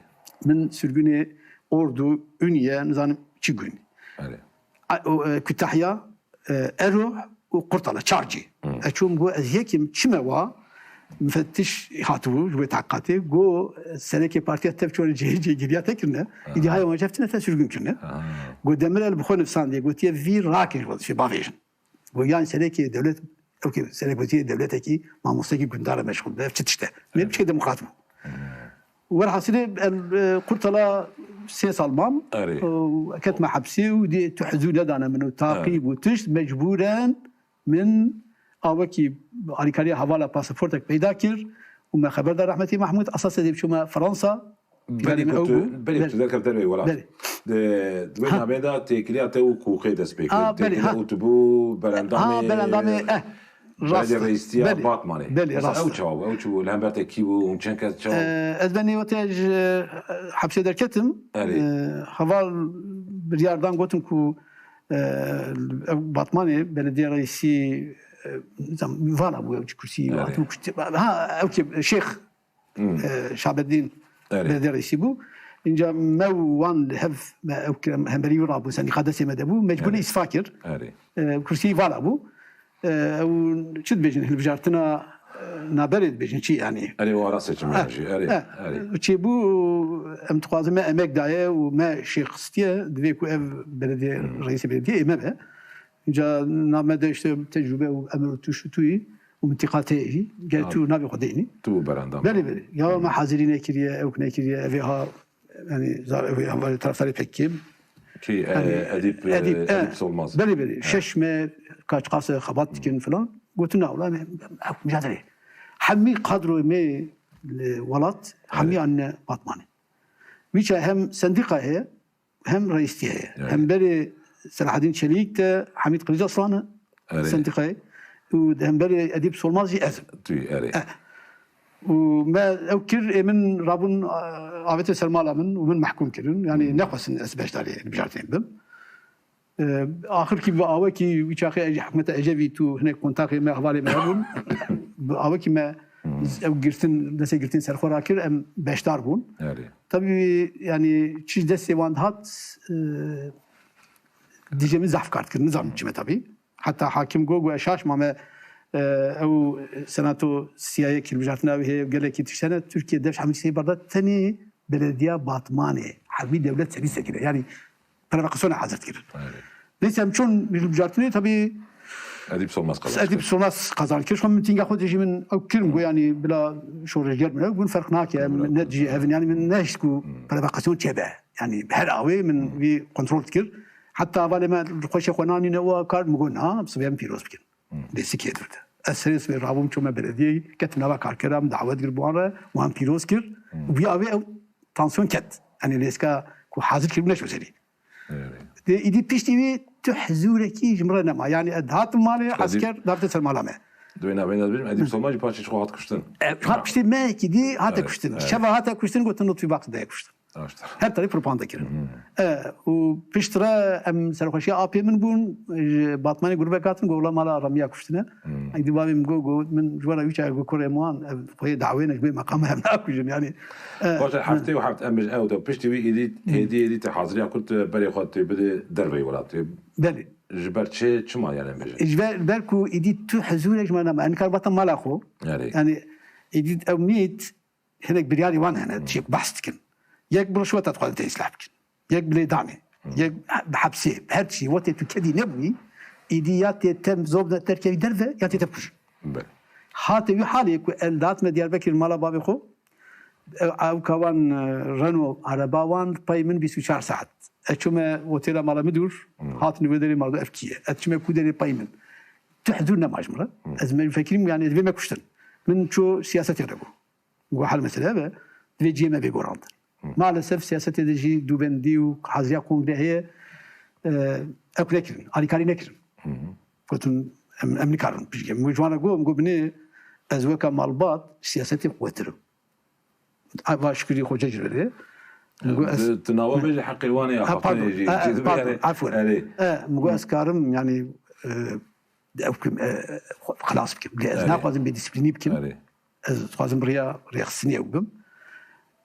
Min sürgünê Ordu, Ünye, nizanim çi gund. Erê. A, o, e, Kütahya, e, Ero û Qurtala, çar cî. Hı. Ez çûm, got, ez yekim, çime wa, mufettiş hatibû ji wê tehqîqatê, got, serekê partiya tev çûne cihê cihê giliya te kirine. Aha. Îdî haya wan ji hev tine te sürgün kirine. Aha. Got, Demirel bi xwe nivsandiye, gotiye, vî rakin ji wezîfê bavêjin. Got, yan serekê dewlet, ew ke serek wezîrê dewletekî, mamostekî gundar e meşxul be, ev çi tişt e? Mê Evet. biçe demokrat bû. Werhasilê, el, e, Qurtala sê sal mam, Erê. e, ketme hepsê û dê tu hizû nedane min û taqîb Evet. û tişt, mecbûren min a wekî alîkariya hevala pasaportek peyda kir û me xeber da rehmetî Mahmûd, esasê dê biçûme Fransa, Belê planê min ku ew tu, bû. belê ku tu Belê. derkevî derveyî welat. Belê. Di, di wê Ha. navê de têkiliya te û qûqê dest pê kir. Ha, belê, Têkiliya ha. û tu bû berendamê, Ha, berendamê, eh, rast. belediye reîstiya Belê. Batmanê. Belê, Mesela rast. ew çawa bû? Ew çi bû? Li hember te kî bû? Hûn çend kes çawa? Eh, ez benê wete ji, eh, hepsê derketim. Erê. Eh, heval biryar dan gotin ku, eh, ew Batmanê belediye reîsî, eh, nizam, vala bû ew çi kursî, Erê. hatibû kursî. Ha, ew kê Şêx Hmm. e, Şabeddîn Erê. belediye reîsî bû. Înca me û wan li hev me ew kir-, hemberî wî rabû, sendîqa destê me de bû, mecbûrî Erê. îstifa kir. Erê. E, kursî vala bû. E, ew çi dibêjin, hilbijartina, e, Naberê dibêjin çi yanî? Erê, o ara seçim jî. Erê, erê. Çêbû, em dixwazin me emek daye û me şêxistiye, divê ku ev belediye, reîsê belediyê ê me be. Ca na me de işte tecrube û emir û tu şutuyî û mintiqa te yî. Gel tu navê xwe deynî. Tu berendam. Belê, belê. Ya me hazirî nekiriye, ewk nekiriye, evê ha yani zar-, evê ha taraftarê pek kim. Ki, e, Edîb, e, Edîb, e, Edîb Solmaz. Belê, belê. Şeş me kaç qase xebat dikin filan. Gotin na wela em, em, em, mücadele. Hemî kadroyê me li welat, hemî anne Batmanê. Wîça hem sendîqa heye, hem reîstî heye. Hem berê Selahaddîn Çelîk de Hamîd Qiliç Aslan e, sendîqayê. Û hem berê Edîb Solmaz jî ez im. Tu erê. Û me ew kir, ê min rabûn, e, avêtin ser mala min û min mehkûm kirin. Yanî nexwestin ez beşdarî hilbijartinê bim. E, axirkî bi awekî wî çaxê hikûmeta Ecevî tu hinek kontaktê me, hevalê me hebûn. Bi awekî me ew girtin, destê girtin ser xwe rakir, em beşdar bûn. Erê. Tabî, yanî çi ji destê wan dihat, e, dijê min zehf kar dikir, nizanim çi me tabî. Heta hakim got, got, şaş mame, e, ew senato siyayê hilbijartina wî heye, gelekî tişt hene, Tirkiye dev ji hemî tiştê berda, tenê belediya Batmanê, hemî dewlet serî sekine. Yanî, provokasyon hazir dikir. Neyse, em çûn hilbijartinê, tabî Edîb Solmaz qazanç kir. Edîb Solmaz qazanç kir. Xwe mitînga xwe de jî min ew kirim, got, yanî bila şoreşger min ew bûn, ferq nake, em ne dijî hev in, yanî min nehişt ku provokasyon çêbe. Yanî her awê min vî kontrol dikir. Heta hevalê me xweşê xwe nanîne û kar, min got, na, sibê em pîroz bikin. Lê sikê dur de. Ez serê sibê rabûm, çûme belediyeyê, ketim nava karkera, min dawet kir bi wan re, wan pîroz kir. Û vî awê ew tansiyon ket. Yanî lêska ku hazir kiribû neçû serî. Dê îdî piştî wî tu hizûrekî ji min re nema. Yanî ez dihatim malê, esker davêtin ser mala me. Di wê navê de dibêjim, Edîb Solmaz jî paşê ji xwe hat kuştin. E, hat piştî mehekî dî hate kuştin. Şeva hate kuştin, gotin, lutfî bak de kuştin. Her tarî propaganda kirin. E, û piştre em serxweşiya apê min bûn, ji Batmanê grûbek hatin, got, wela mala Ramiya kuştine. Êdî bavê min got, got, min ji we re wî çaxê got, kurê min wan, ev xweyê dawê ne, ji bo meqama em nakujin. Yanî, e, Baş e, heftê û heft, em bêjin ew de, piştî wî êdî, hêdî êdî te haziriya kurt berê xwe tê bidê derveyî welatê. Belê. Ji ber çi, çima yani em bêjin? Ji ber, ber ku êdî tu hizûrek ji me nema. Em nikar bata mala xwe. Erê. Yanî, êdî ew mît, hinek biryarê wan hene, tiştek behs dikin. Yek bi rişweta dixwazin te îslah bikin. Yek bi lêdanê. Yek bi hepsê. Her çî, wetê tu kedî nebûyî, êdî ya tê te zor de derkevî derve, ya tê te bikujin. Hate wî halê ku el datme Diyarbekir mala bavê xwe, ew, ew ka wan, e, Renault, araba wan pey min bîst û çar saet. Ez çûme otêla mala Midûr, hatin wê derê mala ev kî ye. Ez çûme ku derê pey min. Tu hizûr nema ji min re. Ez me fekirîm, yani divê me kuştin. Min çû siyasetê re bû. Got, hal mesele be, divê cihê me bê gorandin. Maalesef siyasetê de jî dûbendî û haziriya kongre heye, e, ew nekirin, alîkarî nekirin. Gotin, em, em nikarin piştgirî. Min ji wan re got, min got, binê ez weka malbat siyasetê xwetir im. Ava şikurî Xoce ji verê. Min got, ez... Tu, tu nawa bêjî heqê wan e ya, ha, pardon, jî, e, e, pardon, efwen. E, min got, ez karim, yani, e, ew kim, e, xwe xilas bikim. Lê ez naxwazim bêdîsîplînî bikim. Ez dixwazim riya rêxistinê ew bim.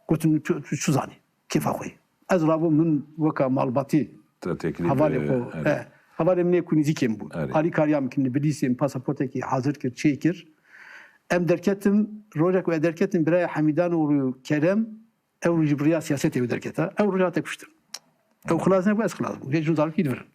Gotin, tu, tu çi zanî? Kêfa xwe ye. Ez rabûm, min weka malbatî hevalê xwe, e, hevalê min ê ku nîzîkê min bûn. Alîkariya min kirin, li Bilîsê min pasaportekî hazir kir, çêkir. Em derketim, rojek ku ez derketim, biraya Hemîdan û Kerem, ew jî bi riya siyasetê ew derketa. Ew roj hate kuştin. Ew xilas nebû, ez xilas bûm. Vê jin zarokî divirin.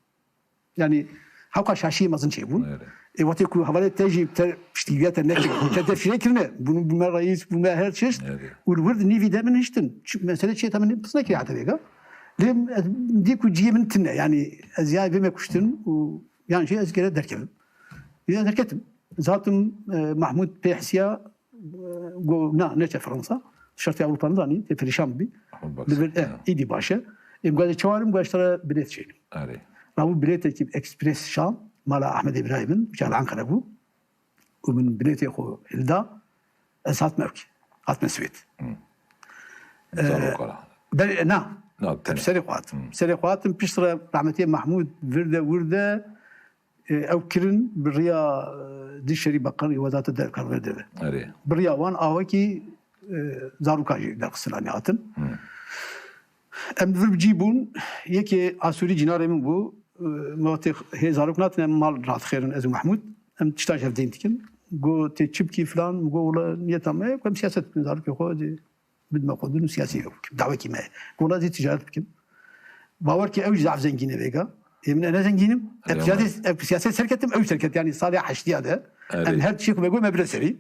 Yani hewqa şaşiyê mezin çêbûn. Ê, wextê ku hevalê te jî te piştgiriya te nekir, te defşîre kirine, bû, bû me reîs, bû me her çeşt, û li wir di nîvî de min hiştin. Çi, mesele çi ye, te min pirs nekiriye heta vêga. Lê ez dî ku cihê min tune, yani ez ya vê me kuştin û yan jî ez gere derkevim. Ya derketim. Zatim, e, Mahmud pê hisiya, e, got, na, neçe Fransa. Şertê Ewropa nizanî, tê perîşan bibî. Li vir, e, îdî baş e. Ê, min got, çawa rim, got, ji te re bilêt çêkim. Erê. Rabû bilêtekî ekspres şa mala Ahmedê birayê min, uçax li Ankara bû. Û min bilêtê xwe hilda, ez hatime ewkê. Hatime Swêd. Hı. E, Zarokala. Ber-, na. Na, Em tenê. Serê xwe hatim. Hı. Serê xwe hatim, piştre rahmetê Mahmûd vir de, wir de, e, ew kirin bi riya, e, Dişerî Bakan, wezareta derve, kargê derve. Erê. Bi riya wan awekî, e, zarokan jî derxistin, anî hatin. Hı. Em vir bi cî bûn, yekê Asûrî cînarê min bû, e, me wextê hê zarok natine, em mal radixêrin, ez û Mehmûd. Em tişta ji hev deyn dikin. Got, "Tê çi bikî?" filan. Min got, "Wela niyeta me ye ku em siyaset bikin, zarokê xwe dê bidime xwedin û siyasî ew bikim. Dawekî me ye." Got, "Wela ez ê ticaret bikim." Bawer ke ew jî zaf zengîn e vêga. Ê, min e ne zengîn im. Ev Erê, siyaset, ev siyaset serketim, ew serket. Yani salê heştiya de. Erê. Em her tiştê ku me got me bire serî.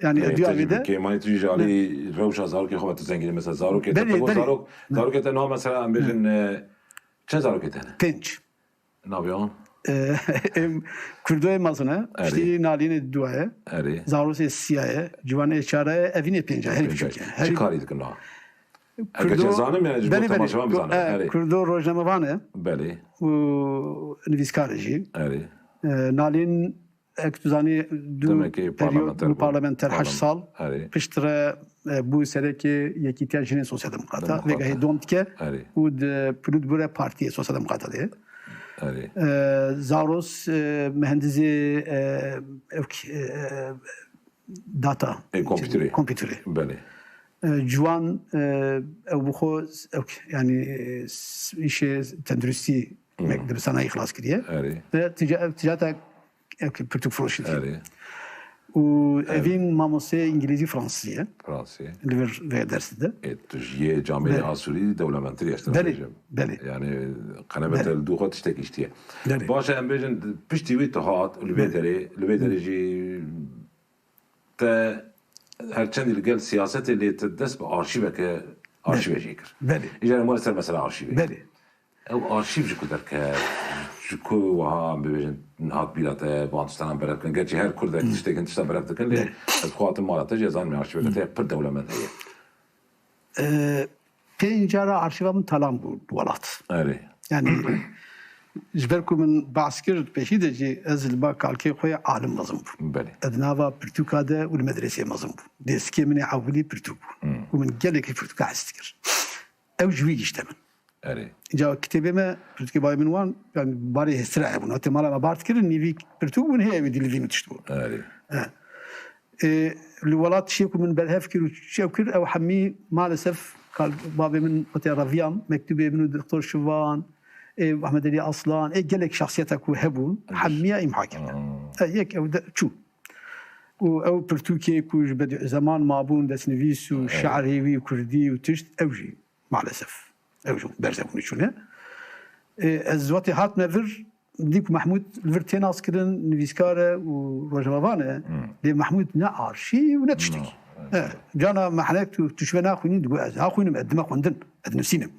Yani Erê, ev duya te jî vê de. Kêmanî tu jî ji alî rewşa zarokê xwe ve tu zengîn î. Mesela zarokê te, Belê, tu belê. zarok, zarokê te niha mesela em bêjin, e, çend zarokê te ne? Pênc. Navê wan? E, em Kurdo yê mezin e. Erê. Piştî Nalînê duwa ye. Erê. Zarosê siya ye. Ciwanê çara ye. Evînê pênca. Her Pênca. Küçük yani. Her Çi karî dikin niha? Kurdo, Eger zanim yani ji bo belê, belê. temaşevan Ku-, bizanim. e, Erê. Kurdo rojnamevan e. Belê. Û nivîskar e jî. Erê. E, Nalîn, ek tu zanî, du Demekê periyod parlamenter bû bû. parlamenter, heşt Parlam-, sal. Erê. Piştre, e, bû serekê Yekîtiya Jinên Sosyal Demokrata. Demokrata. Vêga hê dom dike Erê. û di Polîtburo Partiyê Sosyal Demokrata de. Erê. E, Zaros, e, mehendizê, e, ewk, e, data, Ê, kompîterê. kompîterê. Belê. E, Ciwan, e, ew bi xwe, ew, yani, e, s-, îşê tenduristî Hmm. mek-, dibistanayî xilas kiriye. Erê. Ve tica-, ticareta, ew, pirtûk firoşî diye. Erê. Û Erê. evîn mamosteyê îngilîzî fransî ye. Fransî. Li vir vê dersî de. Ê, tu ji yê camêrê Belê. Asûrî dewlementir ye, ez te Belê, bêjim. belê. Yani, qenebete Belê. li dû xwe tiştek îştiye. Belê. Baş e, em bêjin, piştî wî tu hat, li vê Belê. derê, li vê derê Belê. jî te her çendî li gel siyasetê lê te dest bi arşîveke, arşîve jê kir. Belê. Îcar em were ser mesela arşîvê. Belê. Ew arşîv ji ku derket, ji ku wiha em bibêjin hat bîra te, van tiştanan berev kirin. Gerçî her kurdek Hmm. tiştêkin tişta berev dikin, lê Belê. ez xwe hatim mala te jî, ez zanîm arşîveke te pir dewlemend heye. E, pênc cara arşîva min talan bû li welat. Erê. Yani, ji ber ku min behs kir, pêşî de jî ez li ba kalkê xwe yê alim mezin bûm. Belê. Ez di nava pirtûka de û li medresê mezin bûm. Dêstikê min ê ewilî pirtûk bû. Hmm. Û min gelekî pirtûka hez dikir. Ew ji wî gişte min. Erê. Îca kitêbê me, pirtûkê bayê min wan, yani barê hêsira hebûn. Hatê mala me bar dikirin, nîvî pirtûk bûn, hê ew ê dî li vî min tişt bû. Erê. E. Ê, li welat tiştê ku min berhev kir û çew kir, ew hemî maalesef kal-, bavê min xwetiya reviyam, mektûbê min û Doktor Şivan, ê, Ehmed Elî Aslan, ê, gelek şahsiyeta ku hebûn, Giş. hemiya îmha kirin. Hmm. E, yek ew de çû. Û ew pirtûkê ku ji Bediüzzeman mabûn, destnivîs û Evet. şi'rê wî kurdî û tişt, ew jî maalesef. Ew jî berzebûnê çûne. Ê, ez wextê hatime vir, dî ku Mehmûd li vir tê naskirin, nivîskar e û rojnamevan e. Hmm. Lê Mehmûd ne arşîv û ne tiştekî. No, evet. E, cana mehnek tu, tu şive naxwînî, digo ez naxwînim, ez dime xwendin, ez dinivîsînim.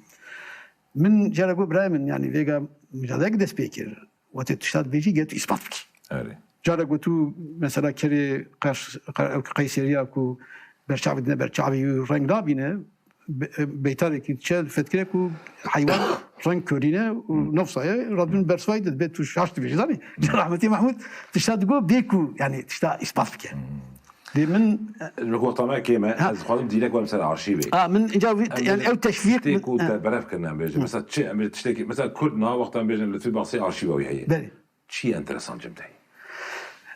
Min cara got birayê min, yanî vêga mijadeyek dest pê kir. Wextê tu tişta dibêjî, gel tu îspat bikî. Erê. Cara got tu, mesela, kerê qers-, qe-, qeyseriya ku berçavê dine berçavê wî reng nabîne, be-, beytarekî diçe fetkire ku heywan reng körîne û Hmm. nefsa ye, radûn bersivayî de dibe tu şaş dibêjî, zanî? Hmm. Rehmetî Mehmûd tişta digo bê ku, yani, tişta îspat bike. Hmm. Lê min, Ji xwe tame kêm e, Ha. ez dixwazim dîlek werim ser arşîvê. Ha, min inca wî, Em yani, bêjin ew teşvîq tiştê min, ku ha. te berev kirine, em bêjin. Hı. Mesela çi, em bêjin tiştekî, mesela Kurd niha wexta em bêjin li tu basê arşîva wî heye. Belê. Çi ye enteresan cem te heye?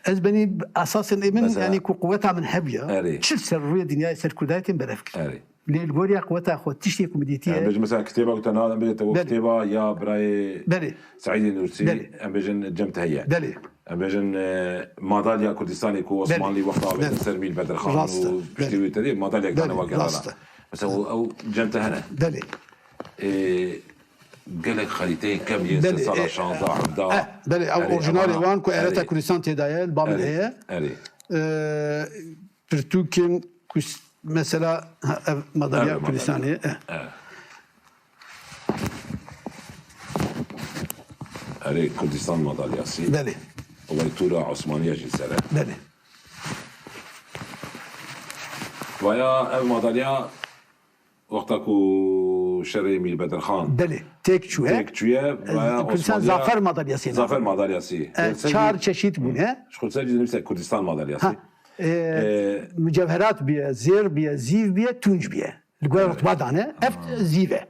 Ez benî esasên ê min, Mesela yani, ku quweta min hebûya, Erê. çi ser rûyê dinyayê ser Kurdayê tên berev kir. Erê. Lê li goriya quweta xwe tiştê ku min dîtiye. Em bêjin mesela kitêba ku te niha em bêjin te Belê. kitêba ya birayê Belê. Seîdê Nûrsî, Belê. em bêjin cem te heye. Belê. Em bêjin, e, madalya Kurdistanê ku Belê. Osmanlî wexta avêtin Belê. ser Mîr Bedirxan Rast e. û piştî Belê. wî te dî madalya Belê. dane wek Rast e. Mesela o, ew cem te hene. Belê. E, gelek xerîteyên kevn yên Belê, sê sala e, şanzdeh, hevdeh. eh, belê, ew Erê, orjinalê evana, wan ku Erê. Eyreta Kurdistan tê de ye, li ba min Erê, heye. Erê. E, pirtûkên ku s-, mesela, ha, ev madalya Ev madalya. Kurdistanê, eh. Eh. Erê, Kurdistan madalyası. Belê. Olay Tura Osmaniye jî sere. Belê. Vaya ev madalya wexta ku şerê Mîr Bedirxan Belê. Têk çûye. têk çûye, Ez vaya Kurdistan Osmaniye Zafer madalyası. Zafer madalyası. E, Belê, çar çeşit bûne. Ji xwe ser jî dinivîse Kurdistan madalyası. Ha. E, E, mucevherat biye, zêr biye, zîv biye, tunc biye. Li gor Evet. rutba dane. Ev Ha. zîv e.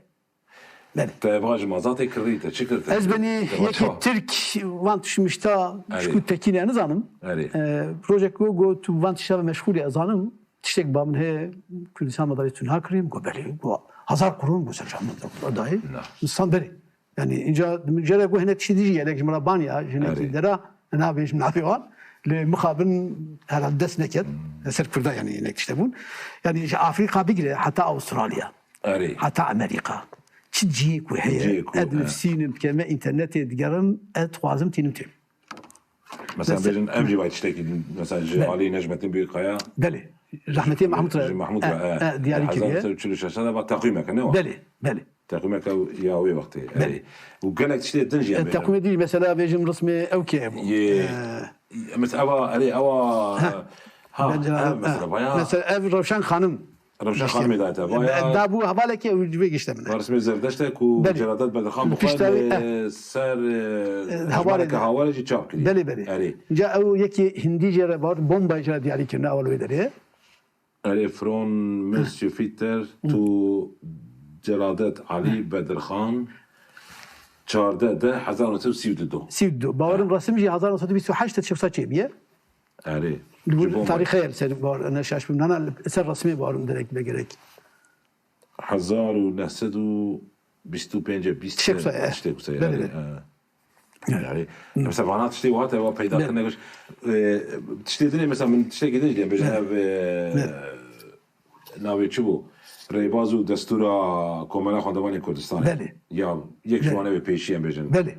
Belê. Te va ji mazatê kirî, te çi kir, te Ez çi benî kir? Te va yekî ça? Tirk van tişmişta Erê. ji ku tekîne nizanim. Erê. E, rojek got, got, tu van tişta ve meşgûl e, ez zanim. Tiştek ba min heye, Kurdistan madalyası tu niha kirî? Got, belê. Got, hazar kurûn, got, sercan min dayê. Na. Insan belê. Yani, inca min jere got, hinek tiştê dî jî gelek ji min re baniya, ji hinekî Erê. dera, nabêjim navê wan. Lê mixabin herhalde dest neket. Hmm. Ser Kurda yani hinek tişte bûn. Yani ji Afrika bigire heta Avustralya. Erê. Heta Amerika. Çi cihê ku heye, cihê ku, ez e, nifsînim, dikeme înternetê digerim, ez dixwazim tînim têm. Mesela, mesela bêjin, ev jî vay tiştekî din, mesela ji, belê, alî Necmettin Büyükkaya. Belê. Rahmetî Mahmut re. Ji Mahmut re, e, e, diyarî kiriye. Hezar neh sed û çil û şeş de va teqwîmeke, ne wa? Belê, belê. Teqwîmeke ya wê wextê. Belê. Erê. Û gelek tiştê din jî em, e, bêjin. Teqwîmê din mesela bêjim rismê ew kê hebû. Yê, e, mesela ev a, erê, ev a, ha, ev mesela, ha, vaya. Mesela ev Rewşen Xanim. Rewşen Xanimê da te. Vaya. Da bû hevalekê û vê gişte min e. Resmê Zerdeşt e ku, belê, Celadet Bedirxan bi xwe li ser, e, hevalê jî çap kiriye. Belê, belê. Erê. Ca ew yekî hindî jê re bar, bomba jê re diyarî kirine, ewil wê derê. Erê, From Monsieur Fitter, tu Celadet Alî Bedirxan, çardeh deh hezar neh sed û sî û du. Sî û du. Bawerim resim jî hezar neh sed û bîst û heşt de çewsa çêbûye. Erê. Li bo tarîxê li ser bar, ne şaş bim. Nana li ser resmê barim direkt be gerek. Hezar û neh sed û bîst û pênc, bîst, tiştek wisa ye. Belê, belê. Yani, mesela vana tiştê wate wa peyda kirine giş. E, tiştê dinê mesela min tiştekî din jî bêjin ev, e, navê çi bû? Rêbaz û destûra Komela Xwendevanên Kurdistanê. Belê. Ya yek ji wan ev ê pêşî em bêjin. Belê.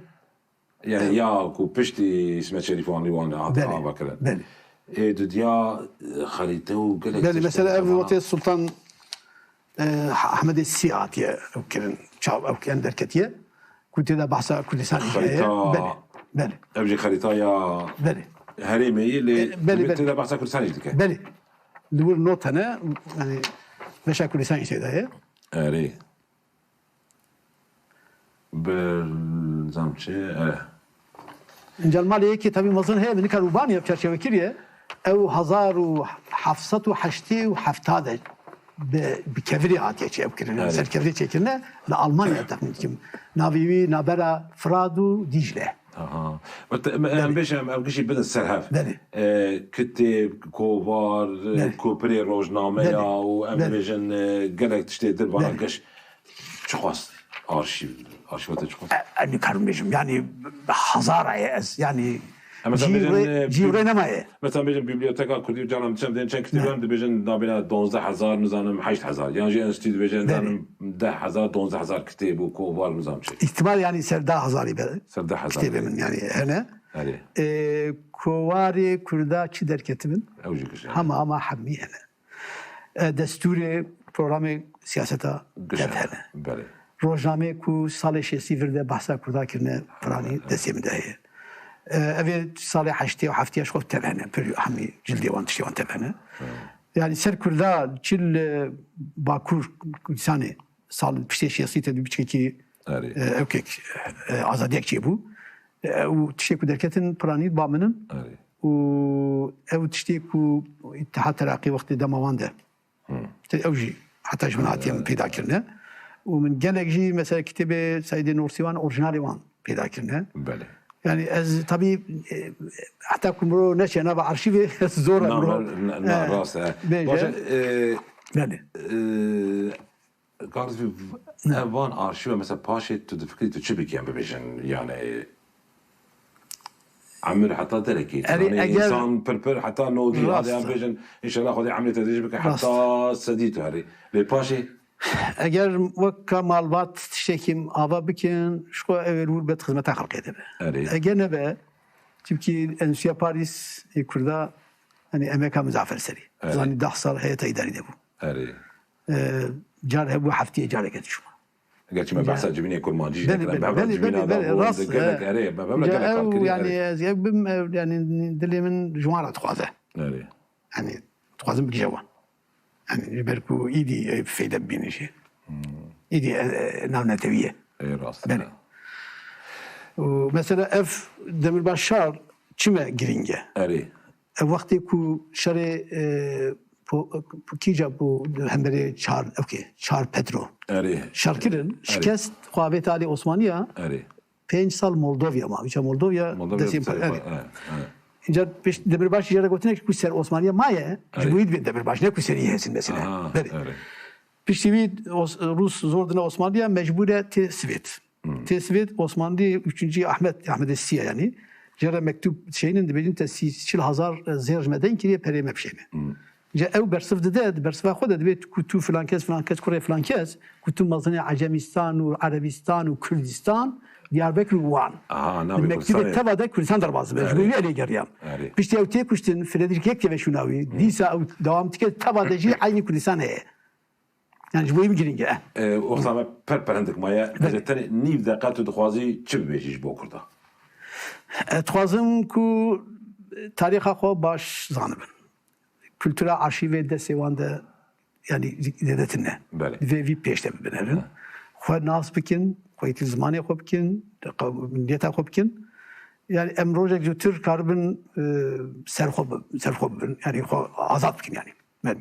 Yani ya ku piştî Îsmet Şerîf wan lî wan hat avakirin. Belê. Ê didiya, e, xerîte û gelek tişt. Belê, mesela ev wextê Sultan, e, Ahmedê Sî hatiye ew kirin, çav ew kirin derketiye. Ku tê de behsa Kurdistanê heye. Xerîta. Belê, belê. Ev jî xerîta ya, belê, herêmê yê, lê, e, belê, belê, tê de behsa Kurdistanê dike. Belê. Li wir not hene, yani beşa Kurdistanê tê de ye. Erê. Bi nizam çi? Erê. Înca li malê yekê tevî mezin heye, min nikar û banî ev çerçeve kiriye. Ew hezar û heft sed û heştê û heft de bi, bi kevirê hatiye çêbkirin. Erê. Ser kevirê çêkirine, li Almanya texmîn dikim. Navê wî navbera Firat û Dîcle. Aha. Em bêjin, em, em gişî bidin ser hev. Belê. E, kitêb, kovar, belê, kopirê rojnameya, belê, û em, belê, bêjin, e, gelek tiştê dir vana, belê, giş. Çiqas arşîv, arşîva te çiqas? E, e, nikarim bêjim, yani hezara ye ez, yani, e, mesela cî bêjin, wê, e, cî wê nemaye. Mesela bêjin Biblioteka Kurdî û canan diçem dên çend kitêb, ne, em dibêjin nabêne duwazdeh hezar, nizanim heşt hezar. Yan jî enstî dibêjin, belê, nizanim deh hezar, duwazdeh hezar kitêb û kovar, nizam çi. Îhtimal yani ser deh hezarî be. Ser deh hezar kitêbê min yani hene. Erê. E, kovarê Kurda çi derketibin? Ew jî giş e. Hema hema hemî hene. E, destûrê programê siyaseta, giş, dev hene. Belê. Rojnameyê ku salê şêstî vir de behsa Kurda kirine, piranî, evet, destê min de heye. E, ev ê salê heştê û heftê ji xwe tev hene. Pir hemî cildê wan, tiştê wan tev hene. Hı. Yani ser Kurda çi li Bakur Kurdistanê sal piştê şêstî te dû biçkekî, erê, e, ewkek, e, azadiyek çêbû. E, û tiştê ku derketin piranî ba min in. Erê. Û ew tiştê ku Îttihat Teraqî wextê dema wan de, hmm, te ew jî heta ji min hatiye min, evet, peyda kirine. Û min gelek jî mesela kitêbê Seîdê Nursiwan, orjinalê wan peyda kirine. Belê. Yani ez tabî, e, heta ku mirov neçe nava arşîvê zor e mirov, na, na, e, rast e. Bêje. Baş e, e, belê. E, Garzî, ne, ev van arşîve mesela paşê tu difikirî tu çi bikî em bibêjin, yani emir heta derekê. Erê, yani eger însan pir pir heta nodî, rast, hadi em bêjin, înşallah Xwedê emrê te dirêj bike, rast, heta sedî tu herî. Lê paşê? Eger wek ka malbat tiştekî ava bikin, ji xwe ew ê li wir be di xizmeta xelkê de be. Erê. Eger nebe, çimkî Endûstriya Parîs ê Kurda, hani emeka min zafer serî. Erê. Zanî deh sal heyeta îdarî de bû. Erê. E, car hebû heftiyê careke diçûma. Gerçi me, ya, behsa civînê kurmancî jî, belê, nekirine, belê, me hevra belê, civîna belê, da bû, rast, gelek, e, erê, me, me, ya, gelek kar ew, kirî, yani, erê, ez, ew bim, e, yani, dilê min ji wan re dixwaze. Erê. Yani, dixwazim bigije wan. Yani, ji ber ku îdî, e, feyde bibînin jî. Hmm. Îdî, e, e, navnetewî ye. Ê, rast e. Belê. Û mesela ev Demirbaş Şar çime girîng e? Erê. Ev wextê ku şerê, e, po-, kîja bû hemberê Çar, okey, Çar Petro. Erê. Şer kirin, erê, şikest xwe avêt alî Osmaniya. Erê. Pênc sal Moldovya ma. Îca Moldovya, Moldovya destê, serê, erê, erê. Înca pêş Demirbaş jê re gotinek ku ser Osmaniya maye, ji, erê, bo wî dibê Demirbaş, ne ku serî hezin mesela. Aha, belê. Erê. Piştî wî Os-, Rûs zor dine Osmaniya, mecbûr e tê Swêd. Hmm. Tê Swêd, Osmanlî, üçüncü Ahmet, Ahmedê Sî ye yani. Jê re mektûb şeynin dibêjin te sî çil hezar zêr ji me deyn kiriye, perê me bişêne. Ji ew bersiv dide, di bersiva xwe de dibê ku tu filan kes, filan kes, kurê filan kes, ku tu mezinê Ecemistan û Erebistan û Kurdistan, Diyarbekir û Wan. Aha, Di navê mektûbê Kurdistanê. Teva de Kurdistan derbas dibe. Ji Erê. Bo wî elê geriyan. Erê. Piştî ew tê kuştin, Frederick yek teve şûna wî. Dîsa ew dewam dike, teva de jî eynî Kurdistan heye. Yani ji bo wî min girîng e. E, wexta me per per hindik maye, Belê. Tenê nîv deqa tu dixwazî çi bibêjî ji bo Kurda? E, dixwazim ku tarîxa xwe baş zanibin. Kultura arşîvê destê wan de, yani zêde tune. Belê. Divê vî pêş de bibinêrin. Xwe nas bikin, xweyî zimanê xwe bikin, qe-, milliyeta xwe bikin. Yani em rojek zûtir karibin, e, ser xwe bi-, ser xwe bibin. Yani xwe azad bikin yani. Belê.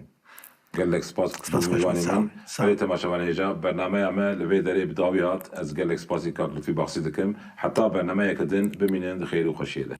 Gelek spas Spas, xweş, mêvanê sağ ol, min. Sağ ol. Belê temaşevanê hêja, bernameya me li vê derê bi dawî hat. Ez gelek spasî kak Lutfî Baxsî dikim. Heta bernameyeke din bimînin di xêr û xweşiyê de.